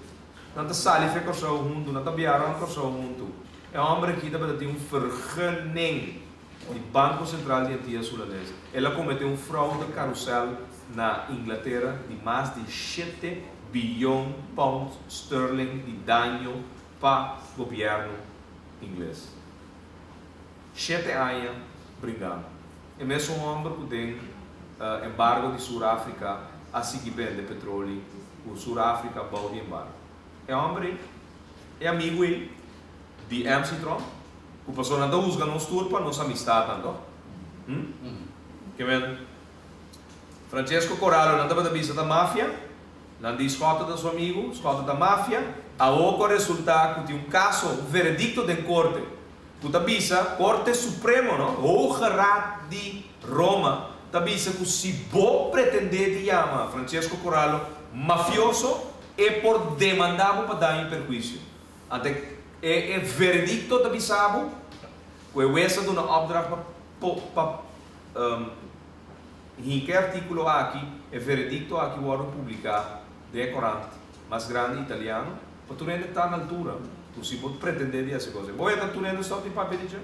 Nan ta sali fe Kòrsou huntu, nan ta bia rònt Kòrsou huntu. E hòmber aki tabata tin un vergunning di Banko Sentral di Antias Hulandes. El a kometé un fraude karusèl na Inglatera di mas di shete biyon pound sterling di daño pa gobièrnu ingles. Shete aña bringando. E mesun hòmber ku den embargo di Sur Afrika a sigui bende petroli ku Sur Afrika bou di embargo. E hòmber ei, e amigu ei di MC Tromp, ku pasobra nan ta husga nos tur pa nos amistatnan, tòg? Hm? Ke men Francesco Corallo nan tabata bisa ta mafia, nan di Schotte ta su amigu, Schotte ta mafia, awor ku a resultá ku tin un kaso, un veredikto den korte. Ku ta bisa, Korte Supremo, no, Hoge Raad di Roma, ta bisa ku si bo pretendé di yama Francesco Corallo mafioso, e por demandá bo pa daño i perhuisio. Ante e e veredikto ta bisa bo ku e wes a duna opdracht pa pa hinka e artíkulo aki, e veredikto aki wòrdu publiká den e korant mas grandi italiano, Pa tur hende ta na altura ku si bo pretendé di hasi kos. Bo eta tur hende stòp di papia di dje?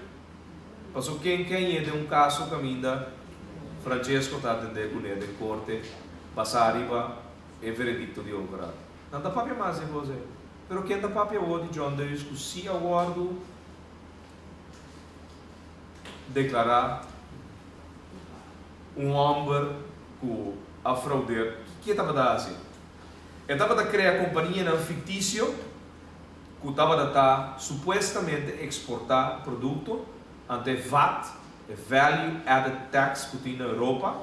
Paso ken ken yé den un kaso kaminda Francesco ta atendé kuné den korte basá riba e veredikto di Hoge Raad? Nan ta papia mas di e kos ei. Pero ken ta papia awor di John Deus ku si a wòrdu deklará un hòmber ku a fraudeer? Ke tabata hasi? E tabata krea kompanianan fiktisio ku tabata ta supuestamente eksportá produkto ante e vat, e Value Added Tax ku tin na Europa,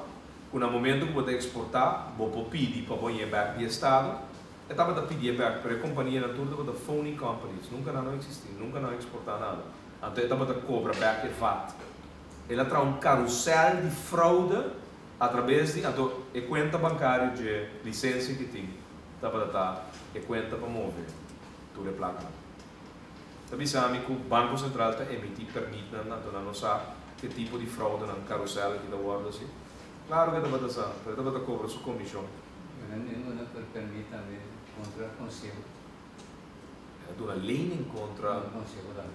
ku na momento ku bo ta eksportá bo por pidi pa bo hañ'é bèk di estado. E tabata pidié bèk, pero e kompanianan tur tabata phony companies, nunka nan no eksistí, nunka nan a eksportá nada. Anto e tabata kobra bèk e vat. El a traha un karusèl di fraude. Atrabes di anto e kuenta bankario dje lisensia ki tin tabata ta e kuenta pa move tur e plakanan. Ta bisa mi ku Banko Sentral ta emití pèrmitnan anto nan no sa ke tipo di fraudenan karusèl aki ta wòrdu hasi. Klaro ku e tabata sa, pero e tabata kobra su komishon. Nan a duna pèrmit tambe kontra konseho. El a duna lening kontra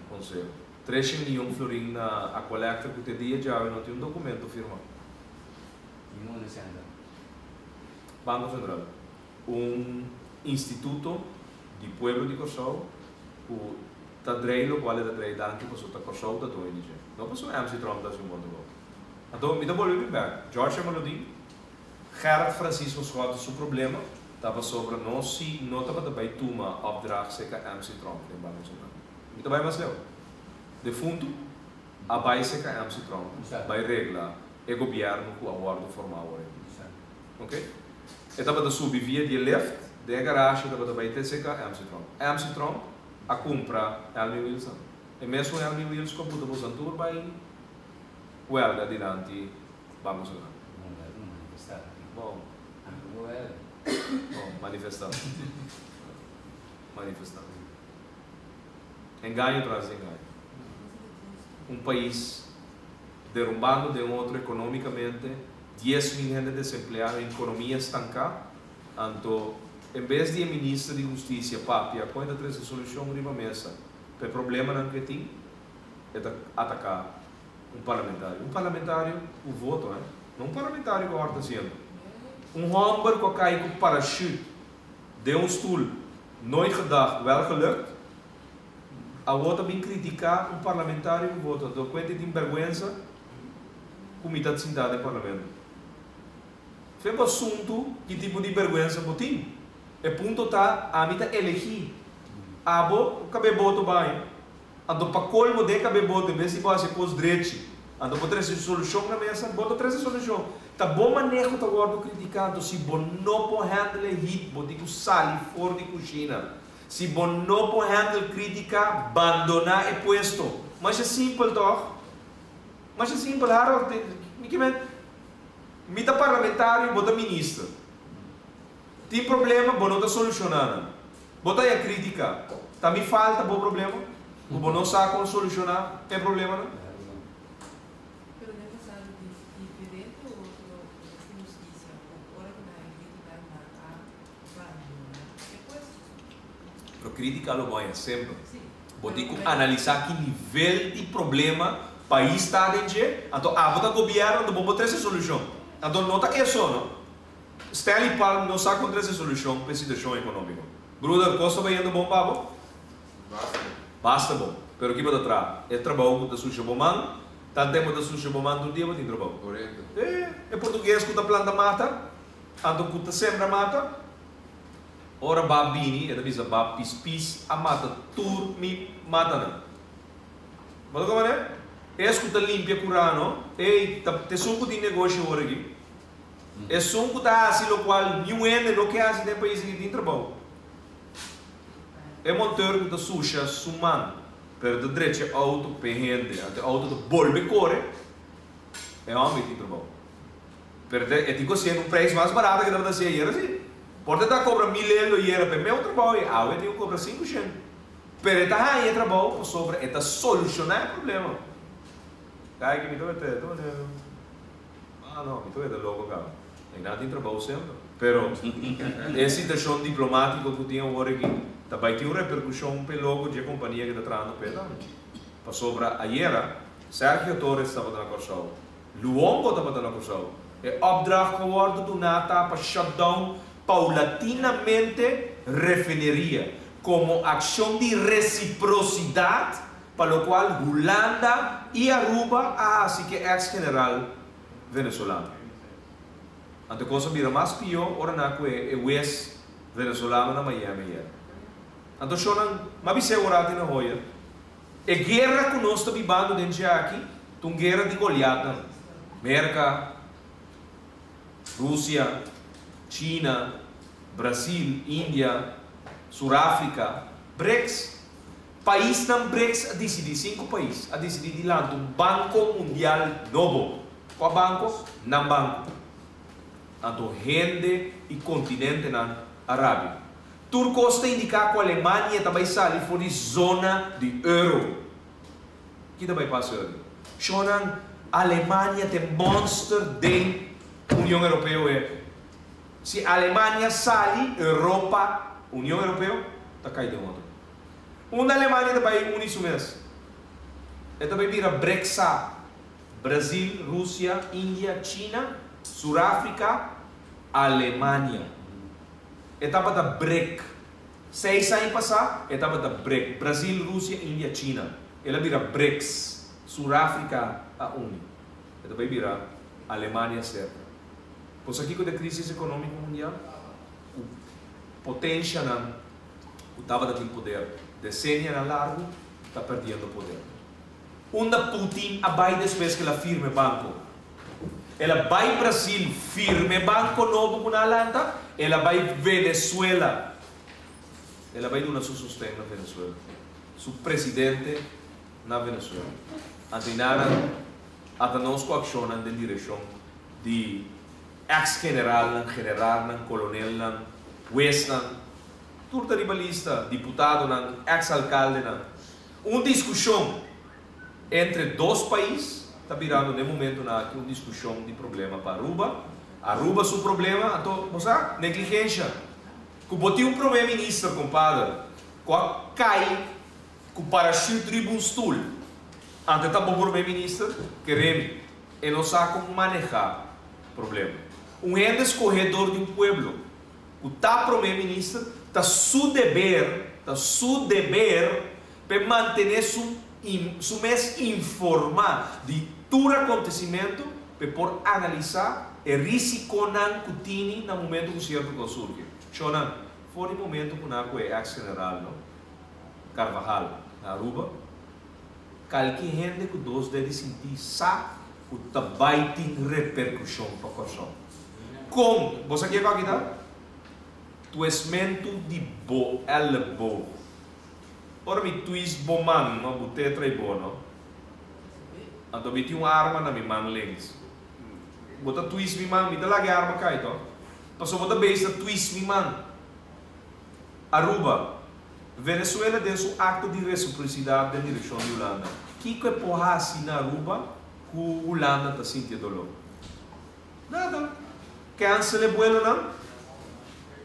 konseho. Treshen miyon florin na Aqualectra ku te dia djawe no tin un dokumento firmá. Banko Sentral, un instituto di pueblo di Kòrsou ku ta drei lokual e ta drei danki pasobra ta Kòrsou ta doño di dje. No pasobra MC Tromp ta hasi un bon trabou. Anto mi ta bolbe bin bèk. George Jamaloodin, Gerrit Francisco Schotte su problema ta pasobra nos si no tabata bai tuma opdracht serka MC Tromp den Banko Sentral. Mi ta bai mas leu. Defuntu a bai serka MC Tromp bai regla e gobièrnu ku a wòrdu formá awor ei. Ok. E tabata subi via di e lift den e garashe tabata bai te serka MC Tromp. MC Tromp a kumpra Elmi Wilson. E mesun Elmi Wils ku a buta bosan tur bai wèlga dilanti Banko Sentral. Bon. Bon, manifestá. Manifestá. Engaño tras di engaño. Un pais. Derumbando den otro economicamente, 10.000 hende desempleá, economia stanká. Anto, en bes di e minister di Husticia papia con e ta trece solucion riba mesa pa e problemanan cu e tin, e ta ataca un parlamentario. Un parlamentario cu voto, eh? No un parlamentario cu a horta asiento. Un homber cu a cay cu parachute den un stoel, nooit gedacht, wel gelukt. Awor ta bin critica un parlamentario cu voto. Anto cuenta e tin berguensa cu mi ta sinta den parlamento. Fe bo asuntu ki tipo di berguensa bo tin. E punto ta ami ta elegi abo ku kabe boto bai. Anto pa kolmo den kabe boto en bes di bo hasi e kos drechi anto bo trese solushon na mesa, bo ta trese solushon. Ta bo maneho ta wòrdu kritika anto si bo no por handle e hit bo tin ku sali for di kushina. Si bo no por handle kritika bandona e puesto. Masha simpel tòg? Masha simpel Harold, mi ke men. Mi ta parlamentario, bo ta minister. Tin problema, bo no ta soluciona nan. Bo ta haña critica. Ta mi falta bo problema? Cu bo no sa con soluciona e problemanan? Pero den pasado di diferente otro di husticia cu ora cu nan haña critica nan a bandona e puesto. Pero critica lo bo haña semper. Bo tin ku analisá ki nivel di problema pais ta den dje, anto abo ta gobièrnu, anto bo por trese solushon. Anto no ta eso no. Stanley Palm no sa kon trese solushon pa e situashon ekonómiko. Bruder, kos ta bayendo bon pa bo? Basta bon. Basta bon. Pero ki bo ta traha? E trabou ku ta susha bo man, tanten bo ta susha bo man tur dia bo tin trabou. Korekto. E, e portugues ku ta planta mata, anto ku ta sembra mata. Ora ba bini, e ta bisa ba pis pis a mata tur mi matanan. Bo ta komprende? Es ku ta limpia kurano, ey, ta esun ku tin negoshi ora aki. Esun ku ta hasi lokual niun hende no ke hasi den pais aki tin trabou. E monteur ku ta susha su man, pero ta drecha e outo p'e hende, anto e outo ta bolbe kore, e hòmber tin trabou. Pero e tin cu haciendo un prijs mas barato que tabata haci ayer asi. Por ta ta cobra mil euro ayer pa e meu trabao y awe e tin cu cobra cinco shen. Pero e ta haña e trabao pasobra e ta soluciona e problema. Kijk mi tabata e tabata ah no mi tabata loco caba. Aynan tin trabao semper. Pero e situacion diplomatico cu tin awor aki ta bay tin un repercusion p'e loco dje compania cu ta trahando p'e tambe. Pasobra ayera Sergio Torres tabata na Corsou. Luongo tabata na Kòrsou. E opdracht ku a wòrdu duná ta pa shut down paulatinamente refineria komo akshon di resiprosidat pa lokual Hulanda i Aruba a hasi ku e eks general venezolano. Anto e kos a bira mas pió ora nan a kue e wes venezolano na Miami ayera. Anto shonnan, m'a bis'é ora tin na hoya. E guera ku nos ta bibando den dje aki ta un guera di Goliatnan, Merka, Rusia, China, Brasil, India, Surafrika, BRICS. Paisnan BRICS a disidí, sinku pais, a disidí di lanta un banko mundial nobo. Kua banko? Nan banko. Anto hende i kontinentenan a rabia. Tur kos ta indiká ku Alemania ta bai sali for di zona di euro. Ki ta bai pasa ora? Shonnan, Alemania ta e monster den Union Europeo e. Si Alemania sali, Europa, Union Europeo, ta kai den otro. Unda Alemania ta bai uni su mes? E ta bai bira BRICSA, Brazil, Rusia, India, China, Surafrika, Alemania. E tabata brek. Seis aña pasá e tabata brek. Brazil, Rusia, India, China. El a bira BRICS. Suráfrika a uni. E ta bai bira Alemania serka. Bo sa kiko ta e krisis ekonómiko mundial? Ku potenshanan ku tabata tin poder desenianan largu ta perdiendo poder. Unda Putin a bai despues ku el a firma e banko? El a bai Brasil firma e banko nobo ku nan a lanta, el a bai Venezuela, el a bai duna su sosten na Venezuela, su presidente na Venezuela. Anto i nada ata nos ku akshonnan den direkshon di eks generalnan, generalnan, kolonelnan, huesnan, tur ta riba lista, diputadonan, eks alkaldenan. Un diskushon entre dos pais. ta birando den momentonan aki un discusion di problema pa Aruba. Aruba su problema, anto bo sa, negligencia. Cu bo tin un Prome Minister, compadre, cu a cay cu parachute riba un stoel, anto e ta bo Prome Minister? Keremi, e no sa con maneha problema. Un hende scohe door di un pueblo cu ta Prome Minister, ta su deber, ta su deber p'e mantene su su mes informa di tur acontecimento p'e por analisa e risiconan cu tini na momento cu cierto cos surgi. Shownan, for di momento cu nan cu e ex general no, Carvajal na Aruba, calki hende cu dos dedi sinti sa cu ta bay tin repercusion pa Corsou. Con, bo sa kico aki ta? Twistmentu di bo elleboog. Ora mi twist bo man no, bo tetra i bo no. Anto mi tin un arma na mi man links. Bo ta twist mi man, mi ta laga e arma kai to. Pasobra bo ta bezig ta twist mi man. Aruba, Venezuela den su acto di reciprocidad den direccion di Hulanda. Kico e por haci na Aruba cu Hulanda ta sinti e dolor? Nada. Cancel e buelonan,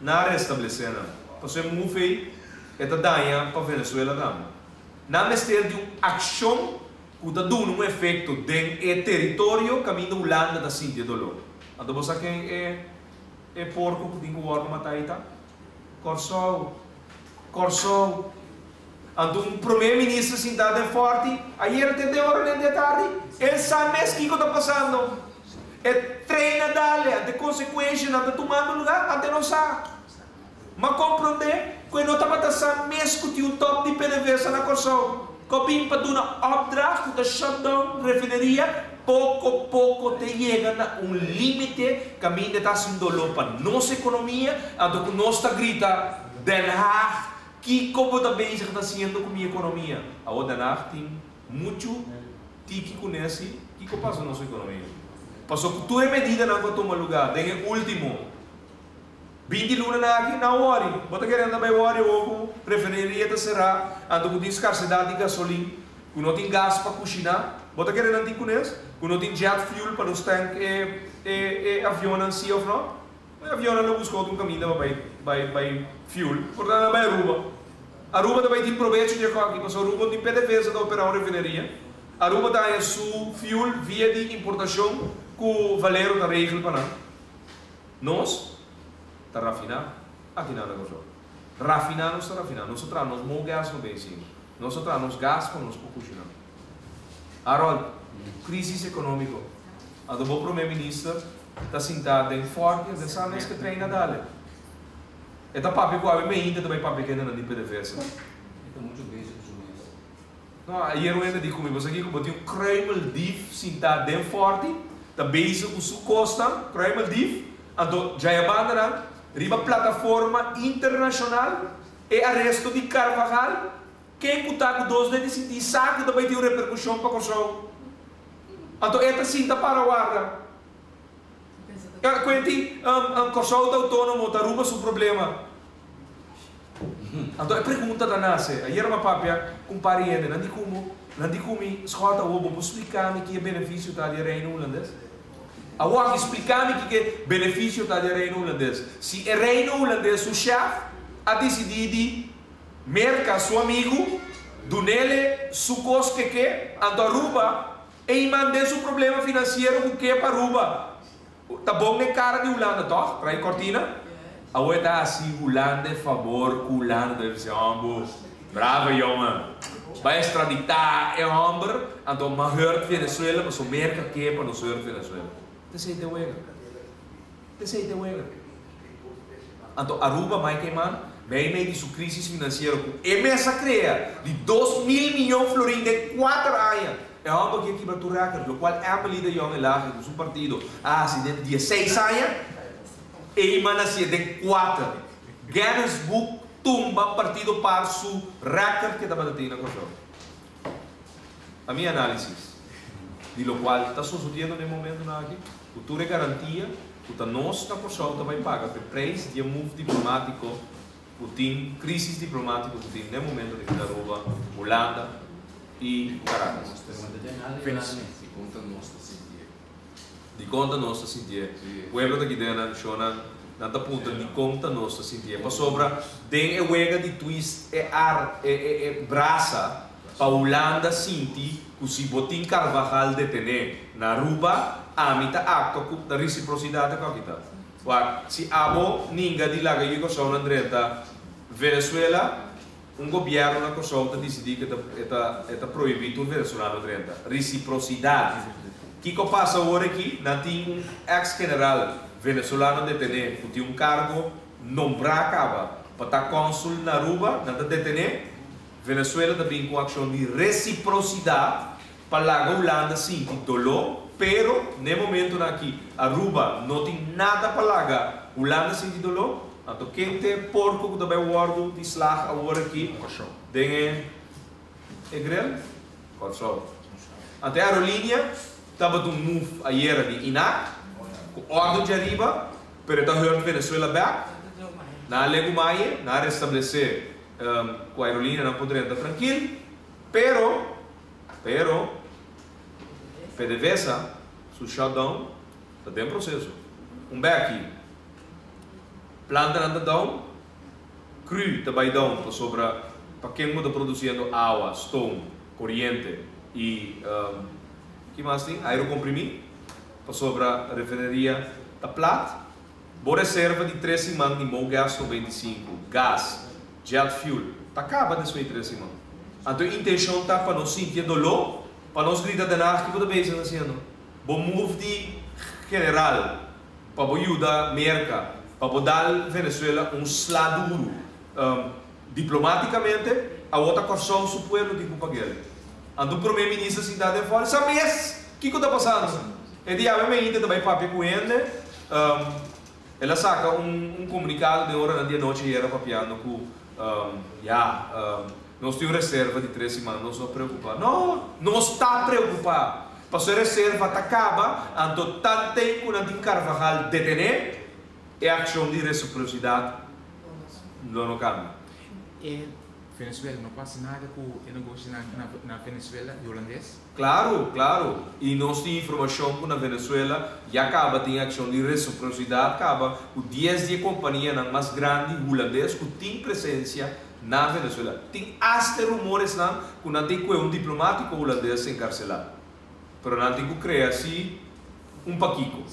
nan a restablece nan. Pasobra e move ey e ta daña pa Venezuela tambe. Nan mester di un accion cu ta duna un efecto den e teritorio caminda Hulanda ta sinti e dolor. Anto bo sa ken e e porco cu tin cu wordo mata ey ta? Corsou. Corsou. Anto un prome minister sinta den forti ayer te den ora den di atardi, el sa mes kico ta pasando. E trein a dale, ante consecuencianan ta tumando lugar, ante no sa. M'a comprende cu e no tabata sa mes cu tin un top di PDVSA na Corsou, cu a bin pa duna opdracht cu ta shut down refineria, poco poco te yega na un limite caminda ta haci un dolor pa nos economia, anto cu nos ta grita Den Haag, Kiko bo ta bezig ta hasiendo ku mi ekonomia? Awor Den Haag tin muchu tiki ku nesi, kiko pasa nos ekonomia? Paso ku tur e medidanan ku a tuma lugá den e último 20 lunanan aki, nan wòri. Bo ta kere nan ta bai wòri awor ku refineria ta será, anto ku tin skarsedat di gasolin, ku no tin gas pa kushiná? Bo ta kere nan tin kunes? Ku no tin jet fuel pa nos tank e e avionnan si òf no? E avionnan lo buska otro kaminda pa bai bai bai fuel, por tanto nan bai Aruba. Aruba ta bai tin probecho di e kòki pasobra Aruba no tin PDVSA ta operá un refineria. Aruba ta haña su fuel via di importashon ku Valero ta regel pa nan. Nos ta rafiná aki nan na Kòrsou. Rafiná nos ta rafiná. Nos ta traha nos mo gas pa bensina. Nos ta traha nos gas pa nos por kushiná. Harold, Crisis economico. Anto bo prome minister ta sinta den Forti den sa mes ke trein a dale. E ta papia ku awe meinta ta bai papia kendenan di PDVSA. E ta mucho bezig ku su mes. No, ayer un hende di ku mi, bo sa kiko, bo tin un kruimeldief sinta den Forti, ta bezig ku su kosnan, kruimeldief, anto djayabandanan riba plataforma internacional e aresto di Carvajal, Ken ku ta ku dos den di sinti sa ku ta bai tin un reperkushon pa Kòrsou. Anto e ta sinta para warda. Quentin, Kòrsou ta outónomo, ta Aruba su problema. Anto e pregunta ta nase. Ayera mi a papia ku un par di hende, nan di ku mi, nan di ku mi, Schot, awor bo por splika mi ki e benefisio ta di e Reino Hulandes? Awor aki splika mi kiko e benefisio ta di e Reino Hulandes. Si e Reino Hulandes su shèf a disidí di Merca su amigu, dunele su cos ke ke, anto Aruba e iman den su problema financiero cu ke pa Aruba ta bon den cara di Hulanda toch? Trae cortina? Awor e ta haci Hulanda e fabor cu Hulanda ta bisa hombo, bravo jongen, bay extradita e homber, anto ma hurt Venezuela paso Merca ke pa nos hurt Venezuela. Tesey te wega. P'esei te wega. Anto Aruba Mike Eman mei mei di su crisis financiero cu e mes a crea di 2000 miyon florin den cuater aña. E homber kier kibra tur record, locual Emily de Jong Elhage cu su partido a haci den 16 aña, Eman a hacié den cuater. Guinness Book tumba partido par su record cu e tabata tin na Corsou. A mi análisis di lokual ta sosodiendo den momentunan aki, ku tur e garantia ku ta nos na Kòrsou ta bai paga p'e preis di e move diplomátiko ku tin, krísis diplomátiko ku tin den momentu di Aruba, Hulanda. I Caracas. Di konta nos ta sintié. Di konta nos ta sintié. Pueblo ta kid'é nan shonnan nan ta puntra di konta nos ta sintié. Pasobra den e wega di twist e ar e e e brasa pa Hulanda sinti ku si bo tin Carvajal detené na Aruba ami ta aktua ku ta resiprosidat e kòki ta. Wak si abo ninga di laga yu Kòrsou nan drenta Venezuela. Un gobièrnu na Kòrsou ta disidí ku e ta e ta prohibí tur venezolano drenta. Resiprosidat. Kiko pasa awor aki? Nan tin un eks general venezolano detené ku tin un kargo nombrá kaba pa ta kònsul na Aruba. Nan ta detené. Venezuela ta bin ku un akshon di resiprosidat pa laga Hulanda sinti doló, pero n'e momentonan aki Aruba no tin nada pa laga Hulanda sinti doló. Anto ken t'e porko ku ta bai wòrdu di slag awor aki den e e grill? Kòrsou. Anto e aerolínea tabata un move ayera di INAC ku òrdu djariba, pero e ta hurt Venezuela bèk. Nan a legu maye, nan a restablesé ku aerolíneanan por drenta trankil, pero Pero PDVSA su shutdown ta den proceso. Un beki, plantanan ta down, cru ta bay down pasobra pa ken bo ta produciendo awa, stoom, coriente y ki mas tin? Aire comprimi pasobra refineria ta plat. Bo reserva di tres siman di Mogas 95, gas, jet fuel, ta kaba despues di tres siman. Anto e intenshon ta pa nos sinti e doló, pa nos grita Den Haag kiko ta bezig hasiendo? Bo move di general pa bo yuda Merka, pa bo dal Venezuela un sla duru diplomaticamente, awor ta Kòrsou su pueblo tin ku pag'el. Anto prome minister sinta den fòl, sa mes kiko ta pasando. E di awe mainta ta bai papia ku hende, el a saka un komunikado den oranan di anochi ayera papiando ku ya, nos tin un reserva di tres siman, nos no preokupá. No, nos ta preokupá! Pasobra e reserva ta kaba, anto tanten ku nan tin Carvajal detené, e akshon di resiprosidat lo no kambia. E Venezuela no pasa nada ku e negoshinan na Venezuela di holandes? Claro, claro. Y nos tin informacion cu na Venezuela ya caba tin accion di reciprocidad caba cu dies di e companianan mas grandi Hulandes cu tin presencia na Venezuela. Tin hasta e rumoresnan cu nan tin cue un diplomatico Hulandes encarcela. Pero nan tin cu crea si un pakico.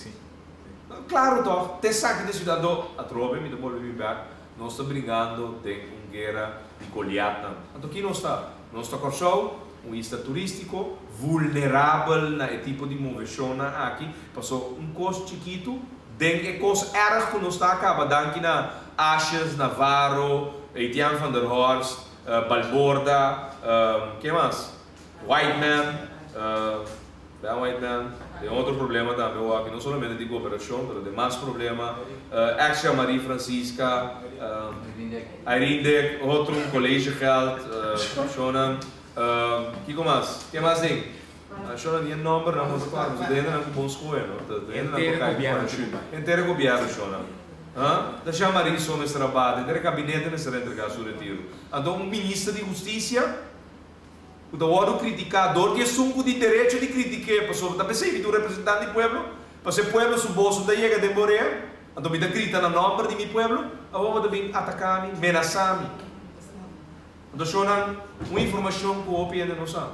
Claro toch, te esaki ta ciudad do atrobe mi ta bolbe bin bek, nos ta bringando den un guera di Goliatnan. Anto ki nos ta? Nos ta Kòrsou, un isla turístiko, vulnerabel na e tipo di moveshonnan aki, paso un kos chikitu den e kos erg ku nos ta a kaba danki na Asjes, Navarro, Etienne van der Horst, Balborda, ke mas? Whiteman, Ben Whiteman, den otro problema tambe wak, no solamente di gobernacion, pero den mas problema, ex Jean-Marie Francisca, Irene Dick, otro un collegegeld, shownan, kiko mas? Ke mas den? Shownan di e nombernan bo ta kòrda, pasobra den hendenan ku bon skohe, no? Ta hendenan ku kai ku parachute. Henter e gobièrnu, shownan. Ha? Ta Jean-Marie so mester a bati, henter e kabinete mester a entrega su retiro. Anto un minister di hustisia, ku ta wòrdu kritiká dor di esun ku tin derecho di kritik'é, pasobra ta p'esei mi ta un representante di pueblo, pasobra e pueblo su bos no ta yega den bo orea, anto mi ta grita na nòmber di mi pueblo, awor bo ta bin ataká mi, menasá mi. Anto shownan un informashon ku hopi hende no sa.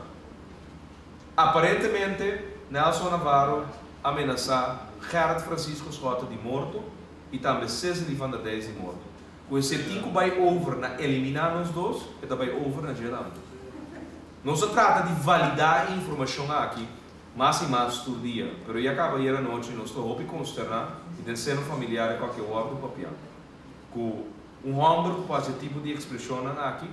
Aparentemente Nelson Navarro a menasá Gerrit Francisco Schotte di morto i tambe Cecily van der Dijs di morto. Ku esei tin ku bai over na eliminá nos dos, e ta bai over na dje tambe. Nos a trata di validá e informashon aki mas i mas tur dia, pero ya kaba ayer anochi nos ta hopi konsterná i den seno familiar e koke wòrdu papiá ku un hòmber ku por hasi e tipo di ekspreshonnan aki.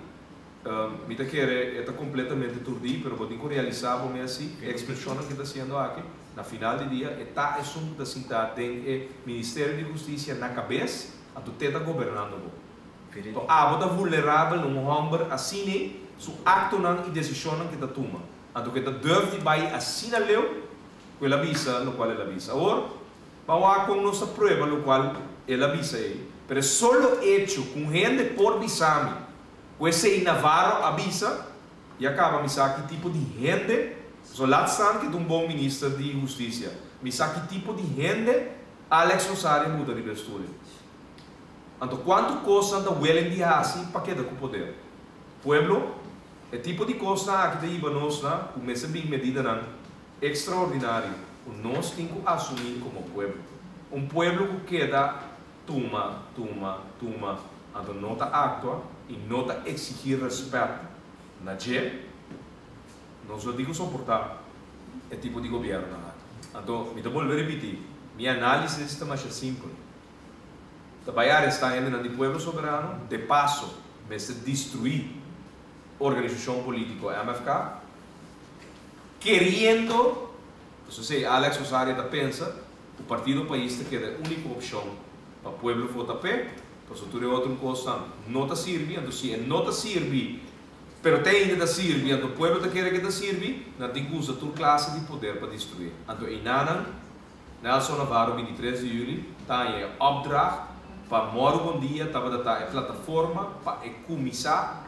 Mi ta kere e ta kompletamente turdí, pero bo tin ku realisá bo mes si e ekspreshonnan ku e ta hasiendo aki, na final di dia e ta esun ku ta sintá den e Ministerio di Hustisia na kabes. Anto te ta gobernando bo. To abo ta vulnerabel na un homber asina su actonan y decisionnan ke ta tuma. Anto ke ta durf di bay asina leu cu el a bisa locual el a bisa. Awor, ban wak con nos ta prueba locual el a bisa ey. Pero e solo hecho cu un hende por bisa mi cu esey Navarro a bisa. Ya kaba mi sa ki tipo di hende, so laat staan ku ta un bon minister di hustisia. Mi sa ki tipo di hende Alex Rosario a buta riba e stoel. Anto kuantu kosnan ta willing di hasi pa keda ku poder? Pueblo, e tipo di kosnan aki ta hiba nos na ku mester bin medidanan ekstraordinario ku nos tin ku asumí komo pueblo. Un pueblo ku keda tuma, tuma, tuma, anto no ta aktua i no ta eksigí rèspèt na dje, nos lo tin ku soportá e tipo di gobièrnunan aki. Anto, mi ta bolbe ripití, mi análisis ta masha simpel. Ta bai arestá hendenan di Pueblo Soberano, de paso mester destruí organisashon polítiko MFK, keriendo, pasobra esei Alex Rosaria ta pensa, ku Partido Pais ta keda e úniko opshon pa pueblo vota p'e, pasobra tur e otro kosnan no ta sirbi, anto si e no ta sirbi, pero te ainda ta sirbi, anto pueblo ta kere ke ta sirbi, nan tin ku usa tur klase di poder pa destruí. Anto einanan, Nelson Navarro 23 di yüli ta haña e opdracht pa Mòru Bon Dia tabata ta e plataforma pa e kuminsá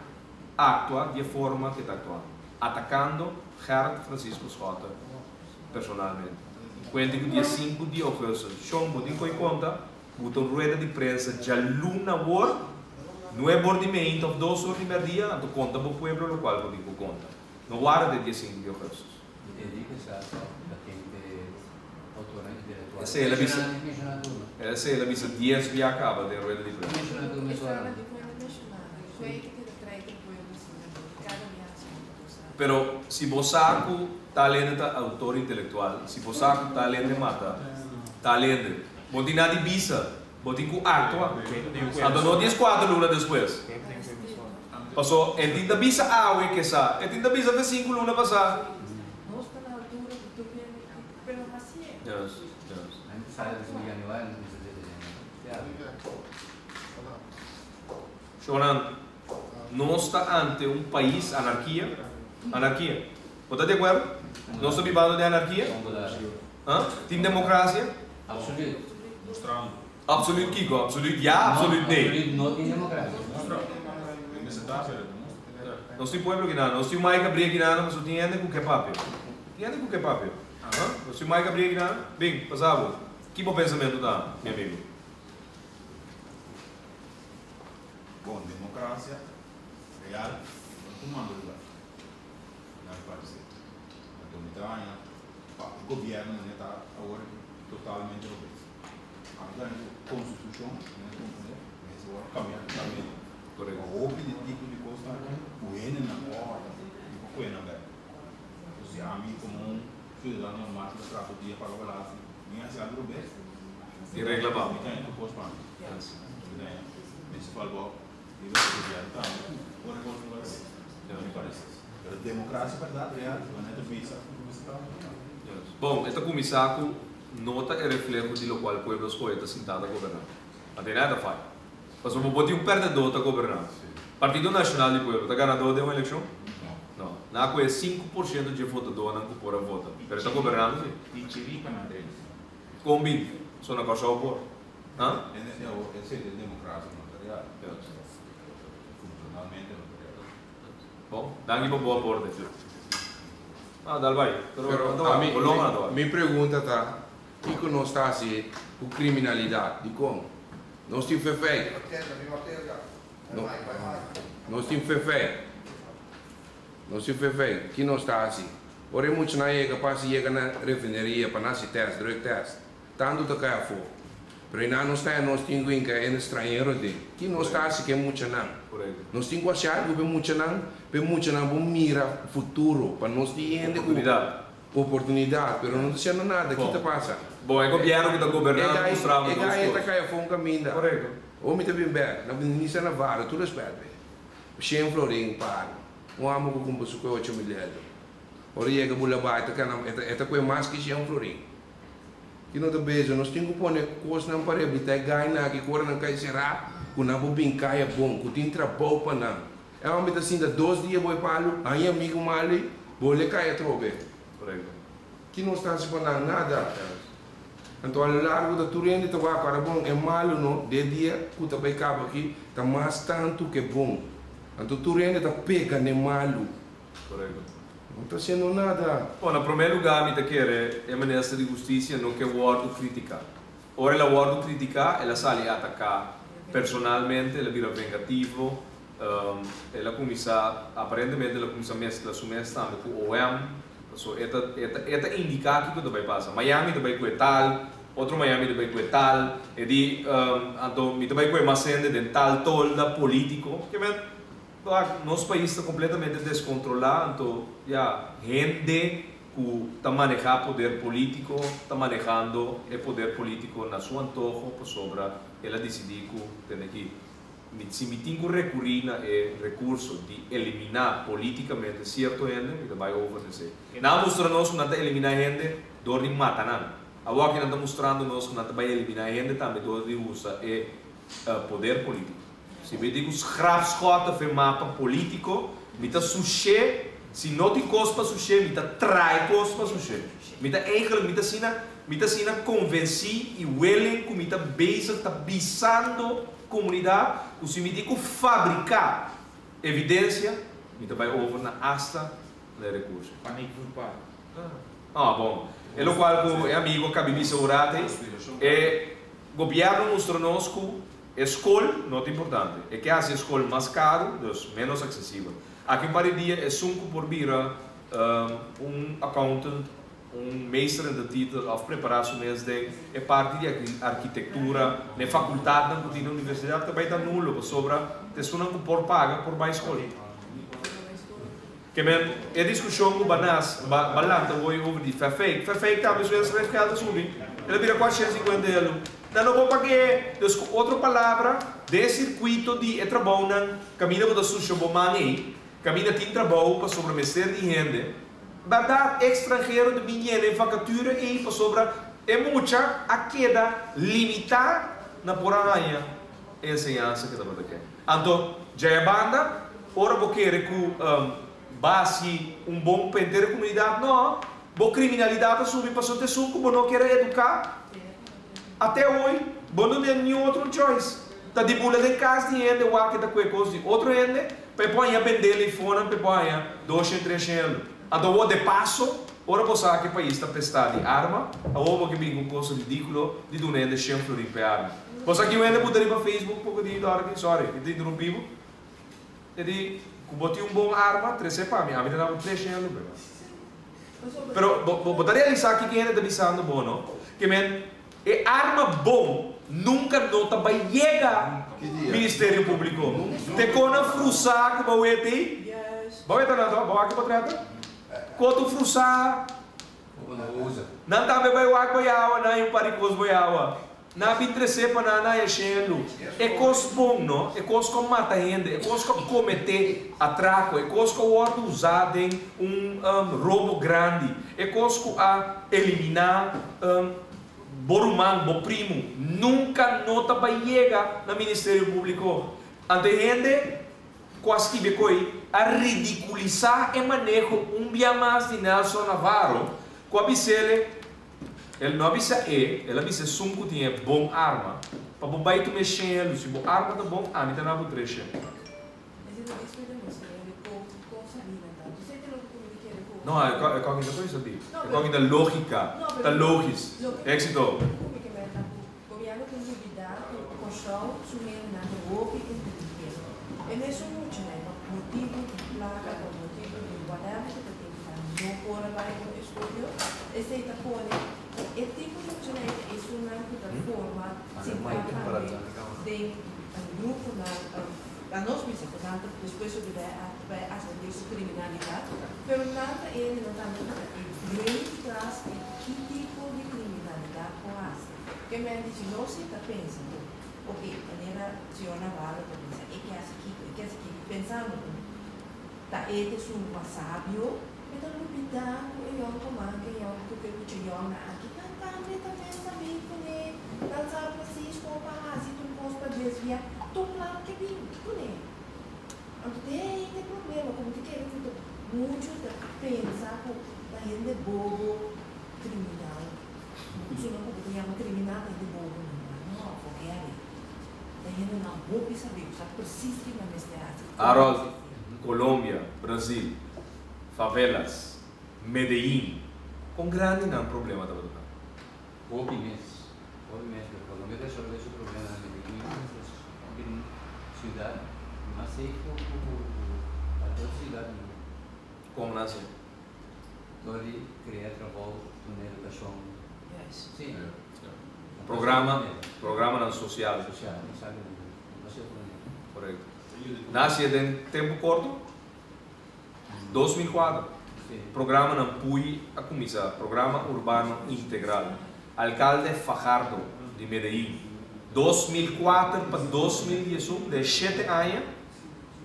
aktua di e forma ke ta aktuando, atakando Gerrit Francisco Schotte personalmente. Kuente ku dia sinku di ougùstùs, Shon, bo tin koi konta, buta un rueda di prensa djaluna awor, nuebe or di meinta òf dos or di mèrdia, anto konta bo pueblo lokual bo tin ku konta. No warda te dia sinku di ougùstùs. Enrique sa tòg ta ken e outornan intelectual. Esei el a bisa, esei el a bisa dies bia kaba den rueda di prensa. Pero si bo sa ku tal hende ta outor intelectual, si bo sa ku tal hende mata tal hende, bo tin nada di bisa, bo tin ku aktua. Anto no 14 luna despues. Paso e tin ta bisa awe ke sa, e tin ta bisa fe sinku luna pasá. Yes, yes. Shonan, nos ta ante un pais anarkia, anarkia. Bo ta di akuerdo? Nos ta bibando den anarkia? Huh? Tin demokrasia? Absoluut. Absoluut kiko? Absoluut ja, absoluut nee? Absoluut no tin demokrasia. Nos tin pueblo kinan, nos tin Mike Abria kinan, pasobra tin hende ku ke papia. Tin hende ku ke papia. Huh? Nos tin Mike Abria kinan? Bin, pasa bo. Ki bo pensamentu ta, mi amigo? Bon, democracia real no ta tumando lugar, na mi parecer. Anto mi ta haña pa e gobierno manera ta awor aki totalmente robes. Ami ta haña cu constitucion, mi a comprende, mester worde cambia totalmente. Correcto. Pa hopi di tipo di cosnan aki cu hendenan horta y por coge nan bek. Entonces si ami como un ciudadano normal cu ta traha tur dia paga belasting, mi haci algo robes, Di regla pa. Mi ta haña tur cos pa mi. Mi ta haña principal bo riba e gobierno tambe ora e cos no bai robes. Mi parece. Pero democracia berdad real manera ta bisa cu mester ta no. Bon, e ta cuminsa cu no ta e refleho di locual pueblo scoge ta sinta ta goberna. A tin nada ta faya. Pasobra bo tin un perdedor ta goberna. Partido Nacional di Pueblo ta ganador den un eleccion? No. Nan a coge 5% dje votadornan cu por a vota. Pero e ta gobernando si. Di chiripa nan drenta. Kon bin? So na Kòrsou por? Ha? Esei ta e demokrasia no ta real. Funshonalmente no ta real. Bon, danki pa bo aporte. Ah, dal bai. Pero Pero anto bai, ami, bo longa anto bai. mi pregunta ta, kiko nos ta hasi ku kriminalidat? Dikon? Nos tin fefei. No, nos tin fefei. Nos tin fefei. Ki nos ta hasi? Ora e muchanan yega pa hasi yega na refineria pa nan hasi test, drug test, tantu ta kai afó. Pero einan nos ta haña nos tin ku hinka hende stranhero den. Ki nos ta hasi ku e muchanan? Nos tin ku hasi algu pa e muchanan, pa e muchanan por mira futuro, pa nos tin hende ku oportunidat, pero no ta hasiendo nada. Ki ta pasa? Bon, e gobièrnu ku ta goberná ta mustra bo E dos gai kos. ta kai afó un kaminda. Ora mi ta bin bèk, na Nisa Navarro, tur rèspèt be. Shen florin pago. Un amo ku kumpra su kue 8000 euro. Ora yega bula bai ta gana e ta kue mas ki 100 florin. Ki no ta bezig nos tin ku pone kosnan pa rehabilita e gainan aki ku ora nan kai será ku nan por bin kaya bon ku tin trabou pa nan. E homber ta sinta dos dia bo e palu haña amigu malu ei bo le kai atrobe. Ki nos ta hasi pa nan? Nada. Anto a lo largo ta tur hende ta wak ora bon e malu no de dia ku ta bai kaba aki ta mas tantu ke bon. Anto tur hende ta pega n'e malu. Korekto. No ta hasiendo nada. Bon, na promé lugá mi ta kere e minister di Hustisia no ke wòrdu kritiká. Ora el a wòrdu kritiká, el a sali ataká personalmente, el a bira vengativo, el a kuminsá, aparentemente el a kuminsá meskla su mes tambe ku OM, paso e ta e ta e ta indiká kiko ta bai pasa. Mañan mi ta bai ku e tal, otro mañan mi ta bai ku e tal, e di, anto mi ta bai ku e mas hende den tal tolda polítiko. Ke men, Wak, nos pais ta completamente descontrola, anto ya, hende cu ta maneha poder politico ta manehando e poder politico na su antoho pasobra el a dicidi cu tene ki, mi, si mi tin cu recuri na e recurso di elimina politicamente cierto hende, mi ta bay over na esey. Nan a mustra nos cu nan ta elimina hende door di mata nan. Awor aki nan ta mustrando nos cu nan ta bay elimina hende tambe door di usa e poder politico. Si mi di ku schrafschotten fe mapa politico, mi ta sushé, si no tin kos pa sushé, mi ta trae kos pa sushé. Mi ta eigenlijk, mi ta asina, mi ta asina konvensí i willing ku mi ta bezig ta bisando komunidat ku si mi tin ku fabriká evidensia, mi ta bai over na asta na e rekurso. Paniek voetbal. Ah, bon. E lokual ku e amigo a kabi bisa ora te, e gobièrnu mustra nos ku E skol no ta importante. E ke hasi e skol mas karu, dus ménos aksesibel. Aki un par di dia esun ku por bira un accountant, un meester in de titel òf prepará su mes den e parti di arkitektura na e fakultatnan ku tin na universidat ta bai ta nulo pasobra ta esunnan ku por paga por bai skol. Ke men e diskushon ku Banas ba lanta hoy over di Verfeik. Verfeik tambe su schrijfgeld a subi. El a bira 450 elo. Nan no por pag'é. Dus ku otro palabra, den e sirkuito di e trabounan kaminda bo ta susha bo man ei, kaminda tin trabou pasobra mester di hende. Bèrdat, ekstranhero ta bin yena e vakatura ei pasobra e mucha a keda limitá na por a haña e enseñansa ku e tabata ke. Anto, djaya banda, ora bo kere ku ba hasi un bon pa henter e komunidat, no, bo kriminalidat a subi pasobra ta esun ku bo no kier a eduká. Ate hoy, bo no tin niun otro choice. Ta di bula den kas di hende wak e ta kue kos di otro hende pa e por haña bende leifonnan pa e por haña doshen, treshen euro. Anto awor de paso, ora bo sa ku e pais ta pestá di arma, awor bo ke bin ku un kos ridíkulo di duna hende shen florin pa e arma. Bo sa ki un hende buta riba Facebook poko di dòra aki, sorry, mi ta interrumpí bo. E di, ku bo tin un bon arma, tres'é pa mi, ami ta dabo treshen euro p'e. Pero bo bo ta realisá kiko e hende ta bisando bo, no? Ke men, e arma bon nunka no ta bai yega Ministerio Públiko. Te kon nan frusá ku bo wet ei? Bo wet nan to? Bo wak bo trata? Koto frusá. Nan tambe bai wak boyawa, nan hay un par di kos boyawa. Nan a bin tresé pa nan na e shelu. E kos bon, no? E kos ku a mata hende, e kos ku a kometé atrako, e kos ku a wòrdu usá den un robo grandi, e kos ku a eliminá bo ruman, bo primu, nunka no ta bai yega na Ministerio Públiko. Anto e hende ku a skibi e koi a ridikulisá e maneho un bia mas di Nelson Navarro ku a bis'el, El no a bisa e, el a bisa esun ku tin e bon arma, pa bo bai tuma e shen elu, si bo arma ta bon, ami ta na bo tres shen. No, e kòki no ta bisa di. E kòki ta lógika, ta logis. Éxito. Esei ta pone ku e tipo di muchanan ei ta esunnan ku ta forma sentá tambe den gruponan, a nos bisa ku nan ta despues di bai a bai ascender su kriminalidat, pero nan ta e hendenan tambe ku ta e brain tras di ki tipo di kriminalidat por hasi. Ke men di si nos si ta pensa ku oke manera señor Navarro ta bisa e ke hasi kiko, e ke hasi kiko, pensando ku ta e ta esun mas sabio. Mi ta lubidá ku e yònkuman ku e yònku ku e mucha yònnan aki nan tambe ta pensa bin kuné. Nan sa presis kon pa hasi tur kos pa desviá tur plan ke bin kuné. Anto te ei ta e problema ku mi ta kere ku ta muchu ta pensa ku ta hende bobo kriminal. Persona ku bo ta yama kriminal ta hende bobo normal. No, forget it. Ta hendenan hopi sabí ku sa presis ke nan mester hasi. Harold, Colombia, Brazil. Favelas, Medellin, kon grandi nan problema tabata? Hopi mes, hopi mes, pero Colombia ta resolve su problema na Medellin, hopi ciudad mas safe ku cualkier otro ciudad di mundo. Kon nan hasi? Dor di crea trabou, duna educacion. Si. Programa, programanan social. Social, exactamente. No hasi otro manera. Correcto. Nan hasié den tempo corto? 2004, Programanan PUI a kuminsá, Programa Urbano Integral, Alkalde Fajardo di Medellín. 2004 pa 2011, den shete aña,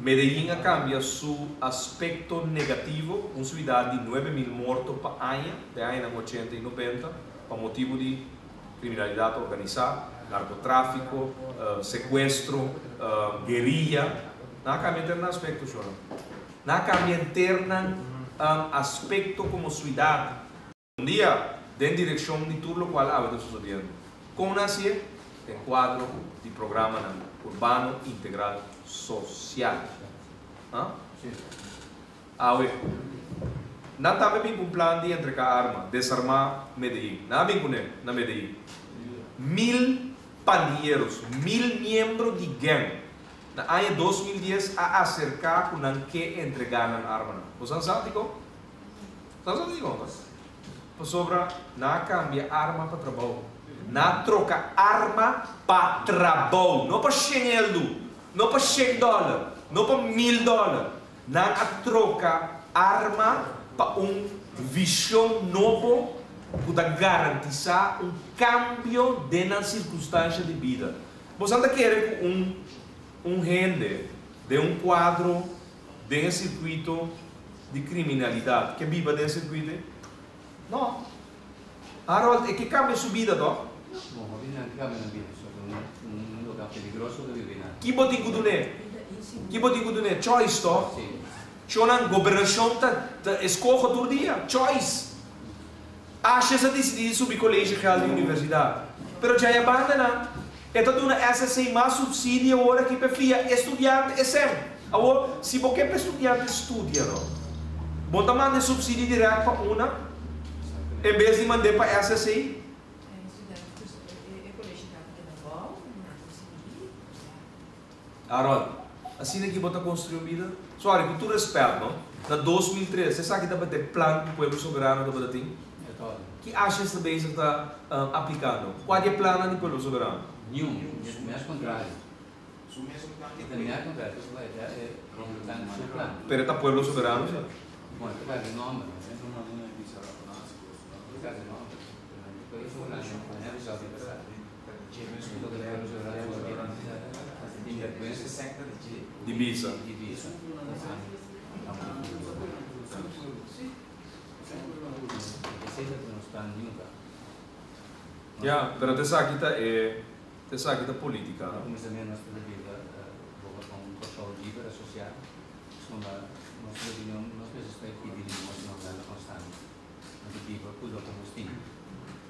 Medellín a kambia su aspekto negativo, un suidat di 9000 morto pa aña den añanan ochenta i nobenta pa motibu di kriminalidat organisá, narkotráfiko, sekuestro, guerilla. Nan a kambia henter nan aspekto, shornan. Nan a kambia henter nan aspekto komo suidat. Un dia, den direkshon di tur lokual awe ta sosodiendo. Kon nan hasié? Den kuadro di programanan urbano integral sosial. Awe, nan tambe bin ku un plan di entreká arma, desarmá Medellín. Nan a bin kuné na Medellín. 1000 pandilleros, 1000 miembro di gang, na aña 2010 a aserká ku nan ke entregá nan armanan. Bo sa sa dikon? Sa sa dikon? Pasobra nan a kambia arma pa trabou. Nan a troka arma pa trabou, no pa shen eldu, no pa shen dòler, no pa mil dòler. Nan a troka arma pa un vishon nobo ku ta garantisá un kambio den nan sirkunstansha di bida. Bosan ta kere ku un un hende den un kuadro den e sirkuito di kriminalidat ke biba den e sirkuito ei? No. Harold, e ke kambia su bida tòg? Bon, hopi nan ke kambia nan bida, so ta un lugar peligroso ta biba einan. Ki bo tin ku dun'é? Ki bo tin ku dun'é? Choice tòg? Si. Chonan, gobernashon ta ta eskoho tur dia. Choice. Ashes a disidí di subi kolegegeld di universidat. Pero djaya banda nan, e ta duna SSC mas supsidio awor aki p'e fia e studiante e sèn. Awor, si bo ke p'e studiante studia no, bo ta manda e supsidio dirèkt pa una en bes di mand'é pa SSC? Harold, asina ki bo ta construi un bida? Sorry, cu tur respet no, na 2003 esaki tabata e plan cu Pueblo Soberano tabata tin? Ki actions ta bezig ta aplicando? Cua di e plannan di Pueblo Soberano? Niun, mes contrario. E ta mes contrario, pasobra e ta e plan su plan. Pero e ta Pueblo Soberano si? Bon, e ta casi nomber. E ta casi nomber. Pueblo Soberano no a bisa di pasado. Di bisa. Ya, pero ta esaki ta e, ta esaki ta politica, no?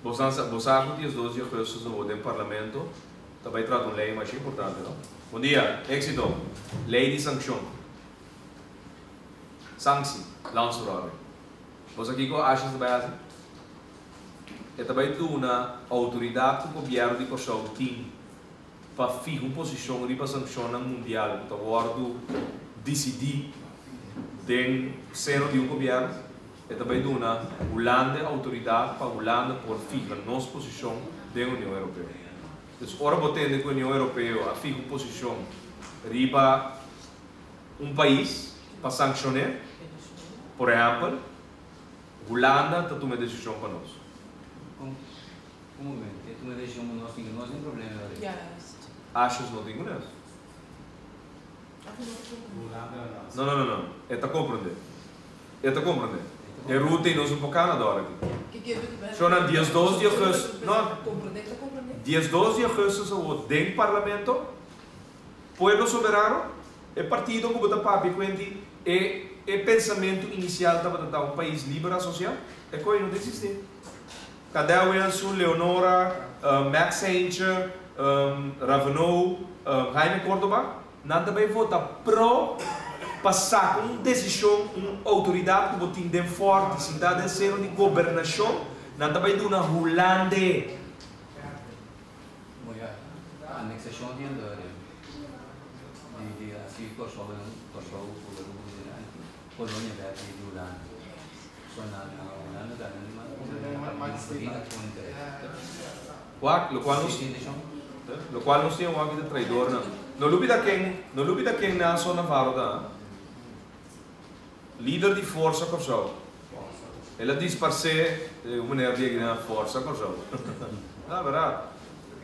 Bosan sa, bo sa ku 12 di augustus awor den parlamento ta bai trata un lei masha importante, no? Bon dia, éxito! Lei di sankshon. Sanksi, landsverordening. Bo sa kiko Asjes ta bai hasi? E ta bai duna outoridat ku gobièrnu di Kòrsou tin pa fiha un posishon riba sankshonnan mundial ku ta wòrdu disidí den seno di un gobièrnu. E ta bai duna Hulanda e outoridat pa Hulanda por fiha nos posishon den Union Europeo. Dus ora bo tende ku Union Europeo a fiha un posishon riba un pais pa sankshon'é, por ehèmpel, Hulanda ta tuma e desishon pa nos. Asjes no tin ku nos. No, no, no, no. E ta comprende. E ta comprende. E Ruth ei nos un por cana dor aki. Shona, 12 di augustus, no, 12 di augustus awor den Parlamento, Pueblo Soberano, e partido cu bo ta papia cu enti e e pensamento inicial tabata ta un pais liber asocia, e coy no ta existi. Cadel Wilson, Leonora, Max Heintje, Raveneau, Jaime Cordoba, nan ta bay vota pro Pa saka un desishon un outoridat ku bo tin den Fòrti sintá den seno di gobernashon, nan ta bai duna Hulande. Bo ya aneksashon di Andorra di di hasi Kòrsou Kòrsou ku Aruba ku den kolonia bèk di di Hulanda. So na na Hulanda tambe nan nan kontra. Wak, lokual nos lokual nos tin awor aki ta traidornan. No lubida ken, no lubida ken Nelson Navarro ta, lider di Forsa Kòrsou. El a disparsé, e un meneer di aki na Forsa Kòrsou. La bèrdat.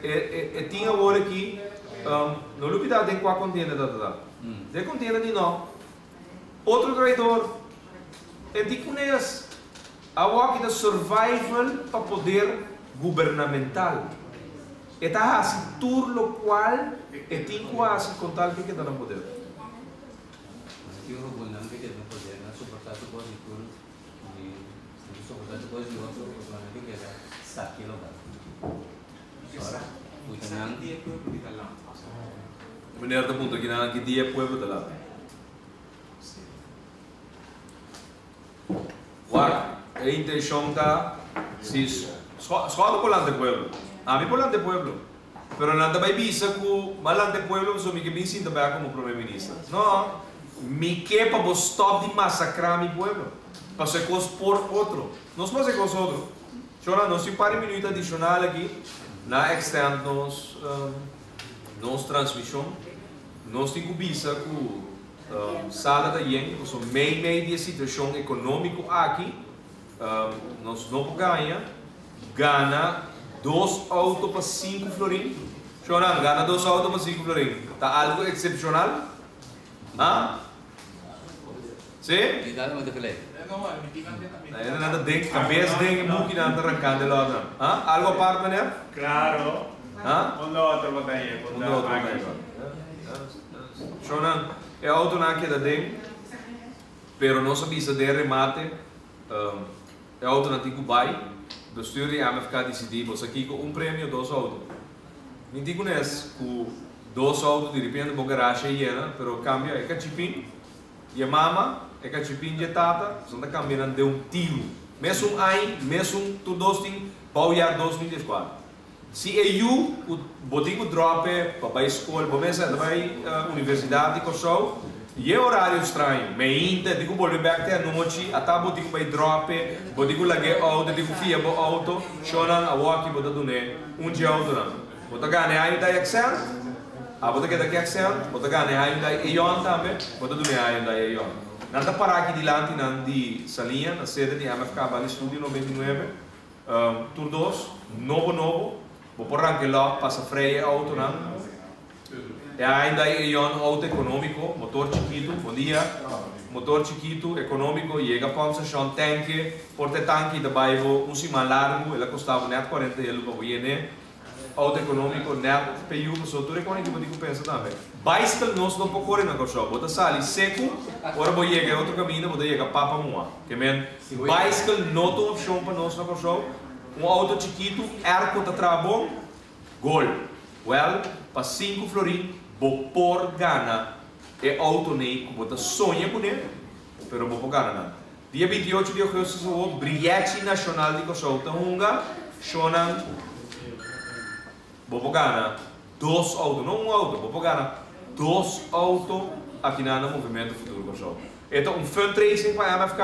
E e e tin awor aki, no lubida den kua kontienda ta ta. Den kontienda di no. Otro traidor, e di kunes awor aki ta survival pa poder gubernamental. E ta hasi tur lokual e tin ku hasi kon tal ke keda na poder. Tin rubunan ke keda na poder nan soporta tur kos di tur di nan ta soporta tur kos di otro pasobra nan ke keda sakia logal. Sora buta nan. Meneer ta puntra kinan ki dia e pueblo ta lanta. Wak, e intencion ta si Schouten por lanta e pueblo. Ami por lanta e pueblo. Pero nan ta bay bisa cu m'a lanta e pueblo pasobra mi ke bin sinta bek como Prome Minister. No, mi ke pa bo stop di masacra mi pueblo. Pasobra e cos por otro. Nos por haci e cos otro. Chora, nos tin un par di minuut adicional aki na extend nos. Nos transmishon, nos tin ku bisa ku sala ta yen, pasobra mei mei di e situashon ekonómiko aki nos no por gaña, gana dos outo pa sinku florin. Shonan, gana dos outo pa sinku florin ta algu eksepshonal? Ha? Si? Nan ta den kabes den e bukinan ta rankando e lòtnan. Ha? Algu apart, meneer? Claro. Ha? Un otro bo ta haya Un otro bo ta haya. Shownan, e autonan a keda den, pero nos a bisa den remate, e autonan tin ku bai. Bestuur di MFK disidí, bo sa kiko, un premio, dos auto. Mi tin kunes ku dos auto di repente bo garashe a yena, pero kambia e kachipin di e mama, e kachipin di e tata, pasobra nan ta kambia nan den un tiru. Mesun aña, mesun tur dos tin bouwjaar 2014. Si e yu ku bo tin ku dròp e pa bai skol, bo mester ta bai Universidat di Kòrsou, i e orario straño, meinta, e tin ku bolbe bèk te anochi, ata bo tin ku bai dròp e, bo tin ku lag'é outo, e tin ku fia bo outo, shonnan awoki bo ta dun'é un dje outonan. Bo ta gana e Hyundai Accent, abo ta keda ku e Accent, bo ta gana e Hyundai Eon tambe, bo ta dun'é e Hyundai Eon. Nan ta pará aki dilanti nan di Saliña, na sede di MFK Bali Studio 99. Tur dos, nobo nobo, bo por ranka e lòk pasa frei e outonan. E Hyundai Eon outo ekonómiko, motor chikitu, bon dia, motor chikitu, ekonómiko, yega pòmpstashon, tènke, por ta e tanki ta bai bo un siman largu, el a kosta bo nèt kuarenta elu pa bo yen'é. Auto económico net pe yu pasobra tur e kòne ki bo tin ku pensa tambe. Bicycle nos no por kore na Kòrsou. Bo ta sali seku ora bo yega e otro kaminda bo ta yega papa mua. Ke men bicycle no ta un opshon pa nos na Kòrsou. Un auto chikitu airco ta traha bon, gol. Wèl pa sinku florin bo por gana e auto nei ku bo ta soña kuné pero bo por gana nan. Dia 28 di augustus awor Brièchi Nashonal di Kòrsou ta hunga shownan. Bo por gana dos outo, no un outo, bo por gana dos outo akinan na Movementu Futuro Kòrsou. E ta un fundraising pa MFK,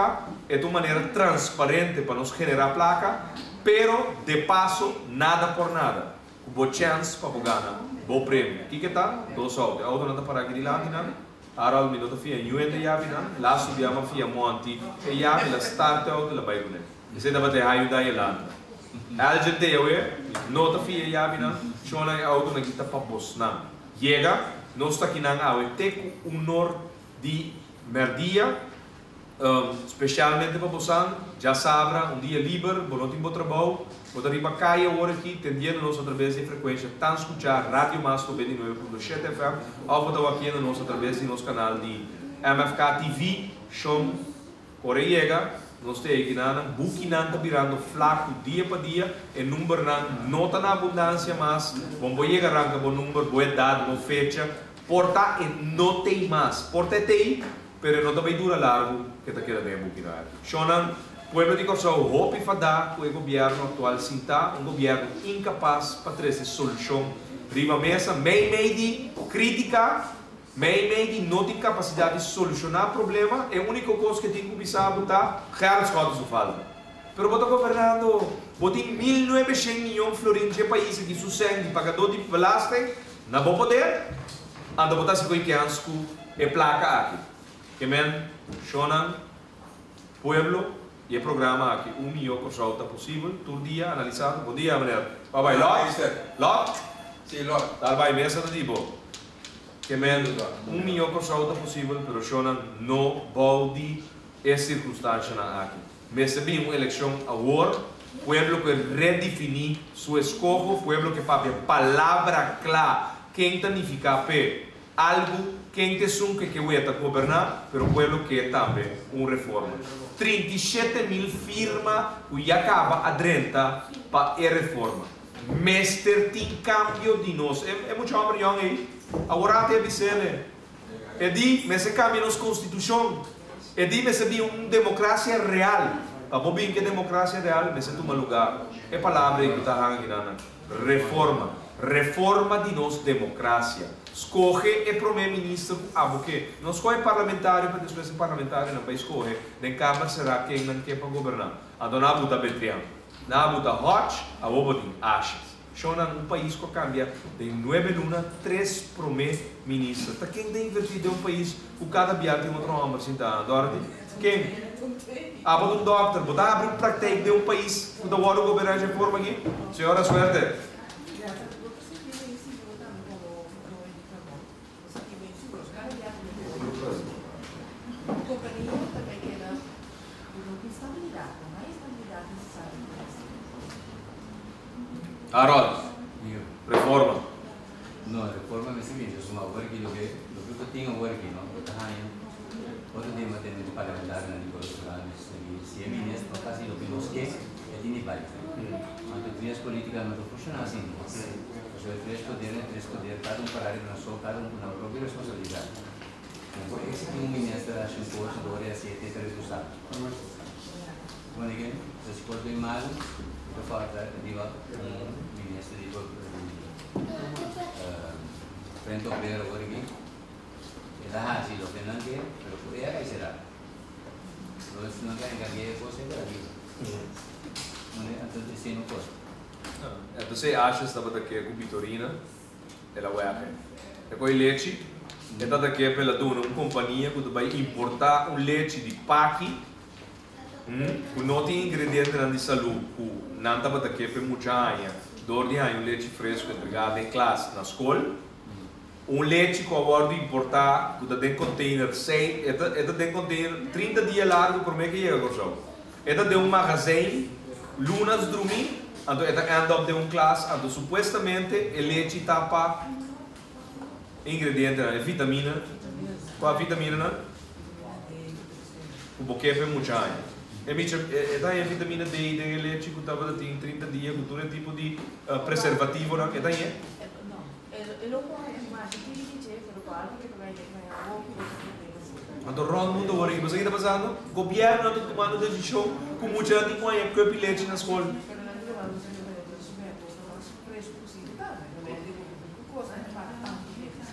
e ta un manera transparente pa nos generá plaka, pero de paso nada por nada. Ku bo chèns pa bo gana bo premio. Kiko e ta? Dos outo. E outonan ta pará aki dilanti nan. Harold mi no ta fia ñuente yabi nan, lastu bia m'a fia Monty e yabi la start e auto la bai kuné. Esei tabata e Hyundai Elantra. Elgin Teoe no ta fia yabi nan, shona e auto nan kita pa bosnan. Yega, nos ta kinan awe te ku unor di merdia, Specialmente pa bosan, djasabra, un dia liber, bo no tin bo trabou, bo ta riba caya awor aki, tendiendo nos atrabes di e frecuencia tan scucha Radio Mas 99.7 FM, of bo ta wakiendo nos atrabes di nos canal di MFK TV, shon, ora e yega, nos ta eki nan, bukinan ta birando flaco dia pa dia, e numbernan no ta na abundancia mas, bon bo yega ranca bo number, bo edad, bo fecha, por ta e no t'ey mas, por ta e t'ey. Pero e no ta bay dura largo ku e ta keda den e bukinan aki. Shonnan, pueblo di Kòrsou hopi fadá ku e gobièrnu aktual sintá, un gobièrnu inkapas pa trese solushon riba mesa mei mei di krítika, mei mei di no tin kapasidat di solushoná problema. E úniko kos ku e tin ku bisa bo ta Gerrit Schotte su falta. Pero bo ta gobernando, bo tin 1900 miyon florin dje pais aki su sèn di pagadó di belasting na bo poder, anto bo ta hasi koe kèns ku e plaka aki. Ke men, shonnan, pueblo, i e programa aki Un Mihó Kòrsou ta posibel tur dia analisando. Bon dia, meneer. Bye bye. Lòt? Lòt? Sí, lòt. Tal bai mesa ta di bo. Ke men, Un Mihó Kòrsou ta posibel, pero shonnan no bou di e sirkunstanshanan aki. Mester bin un elekshon awor, pueblo ke redefiní su eskoho, pueblo ke papia palabra kla ken ta nifiká p'e algu, ken ta esun ke ke weta goberná, pero pueblo ke tambe un reforma. 37 mil firma ku ya kaba a drenta pa e reforma. Mester tin kambio di nos. E mucha hòmber yòn ei, awor a bis'é. E di, mester kambia nos konstitushon. E di, mester bin un demokrasia real. Pa bo bin ku demokrasia real, mester tuma lugá. E palabra ku ta hanga reforma. Reforma di nos demokrasia. Skohe e promé minister abo ke. No skohe parlamentario, pa despues e parlamentario nan bai skohe. Den Kamer será ken nan ke pa goberná. Anto nan a buta Betrian. Nan a buta Hodge, awor bo tin Asjes. Shonnan, un pais ku a kambia den 9 luna tres promé minister. Ta ken ta invertí den un pais ku kada bia tin otro hòmber sintá? Dorothy? Ken? Ah, bo un dòkter, bo ta habri un praktijk den un pais ku ta wòrdu goberná di forma aki? Señora, suerte. Ja, bo ta sinti inseguro tambe komo doño di trabou. Bo ta sinti inseguro. Kada dia ku kompania tambe keda no tin stabilidat, no hay estabilidat nesesario pa esei. Harold, reforma. No, reforma mester bin, so awor aki loke ku tin awor aki, no? Bo ta haña otro dia m'a tende parlamentario na Nicolas Fernández, si e minister no hasi loke nos ke, e tin di bai. Anto tres polítika no ta funshoná asina. So tres poder, tres poder, kada un pará riba nan so, kada un ku nan propio responsabilidat. No por eksigí un minister hasi un kos, dor e hasi e ta refusá. Bueno, again, si kos bai malu, ta falta riba un minister di Frente Obrero awor aki, el a hasi loke nan ke, pero ku e a será. Entonces nan ta enkarg'é e kos ei arriba. Bueno, entonces esei no por. Entonces Asjes tabata ke ku Bitorina, el a wège. E koi lechi, e tabata ke pa el a duna un kompania ku ta bai importá un lechi di paki, ku no tin ingredientenan di salú, ku nan tabata ke pa mucha haña, dor di haña un lechi fresku entregá den klas na skol. Un lechi ku a wòrdu importá, ku ta den container, sei, e ta den container 30 dia largu promé ku yega Kòrsou. E ta den un magazijn, lunas drumí, anto e ta end up den un klas, anto supuestamente e lechi ta pa ingredientenan, e vitamina, kua vitamina nan? Ku bo ke pa mucha haña. E micha, e ta vitamina D den e lechi ku tabata tin 30 dia, ku tur e tipo di preservativonan, e ta No. E lo por mas difísil, pero klaro ku bai bai hopi problema. Anto rònt mundu awor, i bo sa kiko ta pasando? Gobièrnu ta tumando desishon ku mucha tin ku haña kòp di lechi na skol. Pero nan ta tumando desishon ku mas fresku posibel tambe. No men digo ku kos nan paga tantu veces.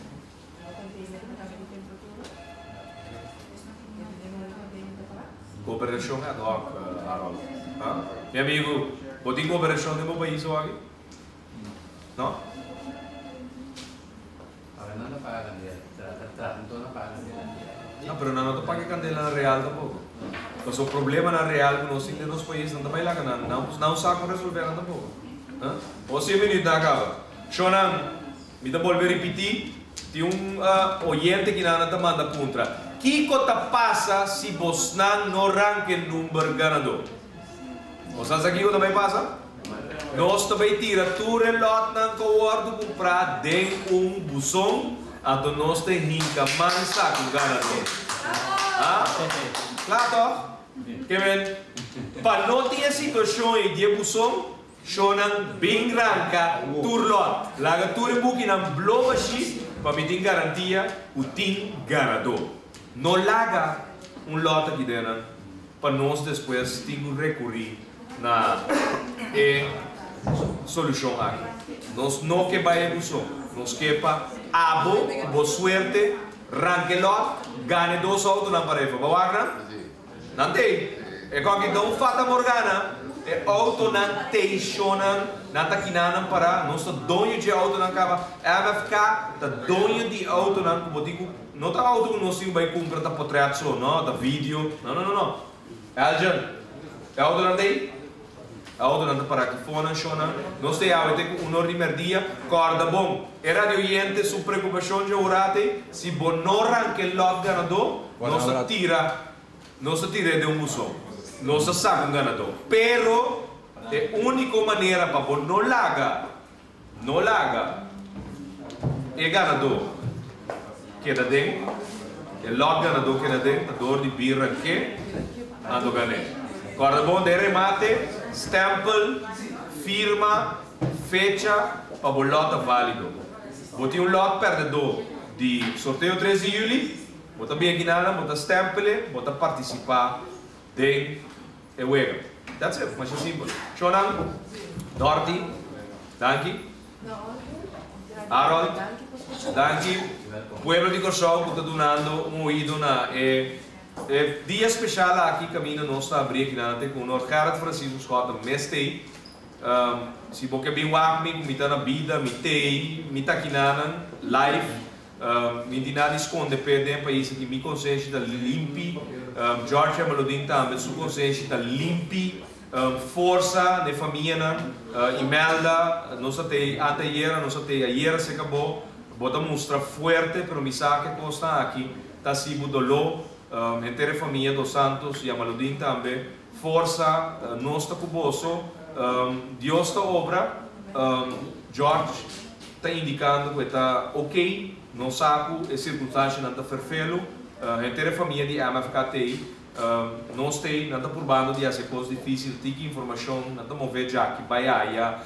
No container ta kambia di temperatura. Kooperashon ad hoc, Harold. Ah? Mi amigu, bo tin kooperashon den bo pais aki? No? Awor nan ta paga kandela, tra tra no paga kandela. No, pero nan no ta paga kandela real tampoko. Paso problemanan real ku nos tin den nos pais nan ta bai laga nan, nan no sa kon resolvé nan tampoko. Ah? O si minuut nan a kaba. Shonnan, mi ta bolbe ripití, tin un oyente ku nan ta manda puntra. Kiko ta pasa si bosnan no ranka e number ganadó? Bo sa kiko ta bai pasa? Nos ta bai tira tur e lòtnan ku a wòrdu kumprá den un buzon, anto nos ta hinka man saka un ganadó. Ah? Klaar toch? Ke men, pa no tin e situashon ei di e buzon, shonnan bin ranka tur lòt. Laga tur e bukinan blo bashí pa mi tin garantia ku tin ganadó. No laga un lòt aki den nan pa nos despues tin ku rekurí na e solushon aki. Nos no ke bai e buson. Nos ke pa abo ku bo suerte ranka e lòt, gana e dos outonan pa refa. Bo wak nan? Nan tei. E koki ta un fata morgana. E outonan tei shonnan. Nan ta kinanan pará. Nos ta doño dje outonan kaba. MFK ta doño di e outonan ku bo tin ku. No ta outo ku nos tin ku bai kumpra ta potret so, no, ta video. No, no, no, no. Elgin, e outonan tei? E outonan ta pará aki fonan shonnan. Nos ta yawe te ku un or di mèrdia. Kòrda bon, e radioyente su preokupashon dje ora tei, si bo no ranka e lòt ganadó, nos ta tira. Nos ta tir'é den un buzon. Nos ta saka un ganadó. Pero e úniko manera pa bo no laga, no laga e ganadó keda den, e lòt ganadó keda den, ta dor di bir rank'é, anto gan'é. Kòrda bon, den remate, stèmpel, firma, fecha pa bo lòt ta válido. Bo tin un lòt pèrdedó di sorteo tres di yüli? Bo ta bin akinana, bo ta stempele, bo ta participa den e wega. That's it, masha simpel. Shonan, Dorothy, danki. Harold, danki. Pueblo di Kòrsou ku ta dunando un oido na e e dia special aki kaminda nos ta abri akinana te ku honor Gerrit Francisco Schotten mes t'ei. Si bo ke bin wak mi ku mi ta na bida, mi t'ei, mi ta akinanan live. Mi tin nada di sconde p'e den pais aki. Mi consenshi ta limpi. George Jamaludin tambe su consenshi ta limpi. Forsa n'e famianan. Imelda, nos a tei anteayera, nos a tei ayera cerca bo. Bo ta mustra fuerte, pero mi sa cu e cosnan aki ta haci bo doló. Henter e famia Dos Santos, Jamaludin tambe. Forsa, nos ta cu boso. Dios ta obra. George. Ta indicando cu e ta ok, no sa cu e circunstancianan ta ferfelu, henter e famia di MFK t'ey, nos t'ey, nan ta purbando di haci e cos dificil, tiki informacion, nan ta move djaki bay aya,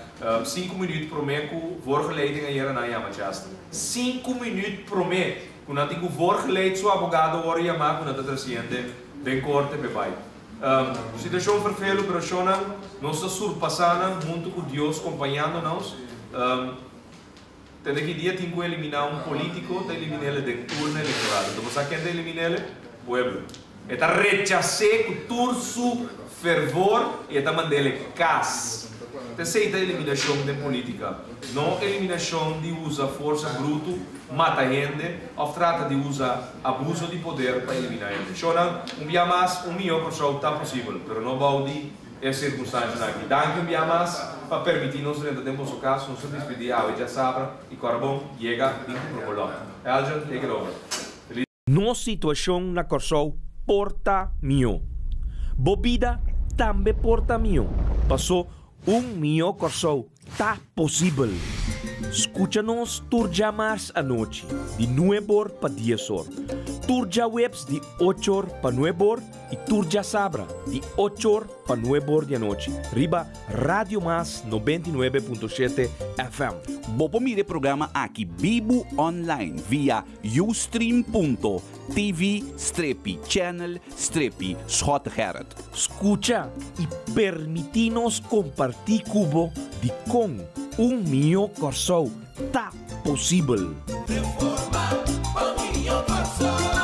cinco minuut prome cu voorgeleiding ayera nan a yama Chester, cinco minuut prome cu nan tin cu voorgeleid su abogado worde yama cu nan ta trasiente den corte p'e bay. Situacion ferfelu pero shonnan nos ta surpasa nan hunto cu Dios compañando nos. Tende ki dia tin cu elimina un politico ta eliminele den urna electoral. Enton bo sa ken ta eliminele? Pueblo. E ta rechase cu tur su fervor y e ta mandele cas. Ta esey ta eliminacion den politica. No eliminacion di usa forsa bruto, mata hende of trata di usa abuso di poder pa elimina hende. Shownan, un bia mas, un mihó Kòrsou ta posibel, pero no bou di e sirkunstanshanan aki. Danki un bia mas pa permití nos drenta den boso kas. Nos ta dispidí awe djasabra i kòrda bon, yega bin kumpra bo lòt. Elgin, take it over. Feliz. Nos situashon na Kòrsou por ta mihó. Bo bida tambe por ta mihó, pasó un mihó Kòrsou ta posibel. Skucha nos tur djamars anochi di nuebor pa diesor, tur djaweps di ochor pa nuebor i tur djasabra di ochor pa nuebor di anochi riba Radio Mas 99.7 FM. Bo por mira e programa aki bibu online via Ustream.tv strepi channel strepi Schottegerrit. Skucha i permití nos kompartí ku bo dikon un mihó Kòrsou ta posibel. Reforma pa mihó Kòrsou.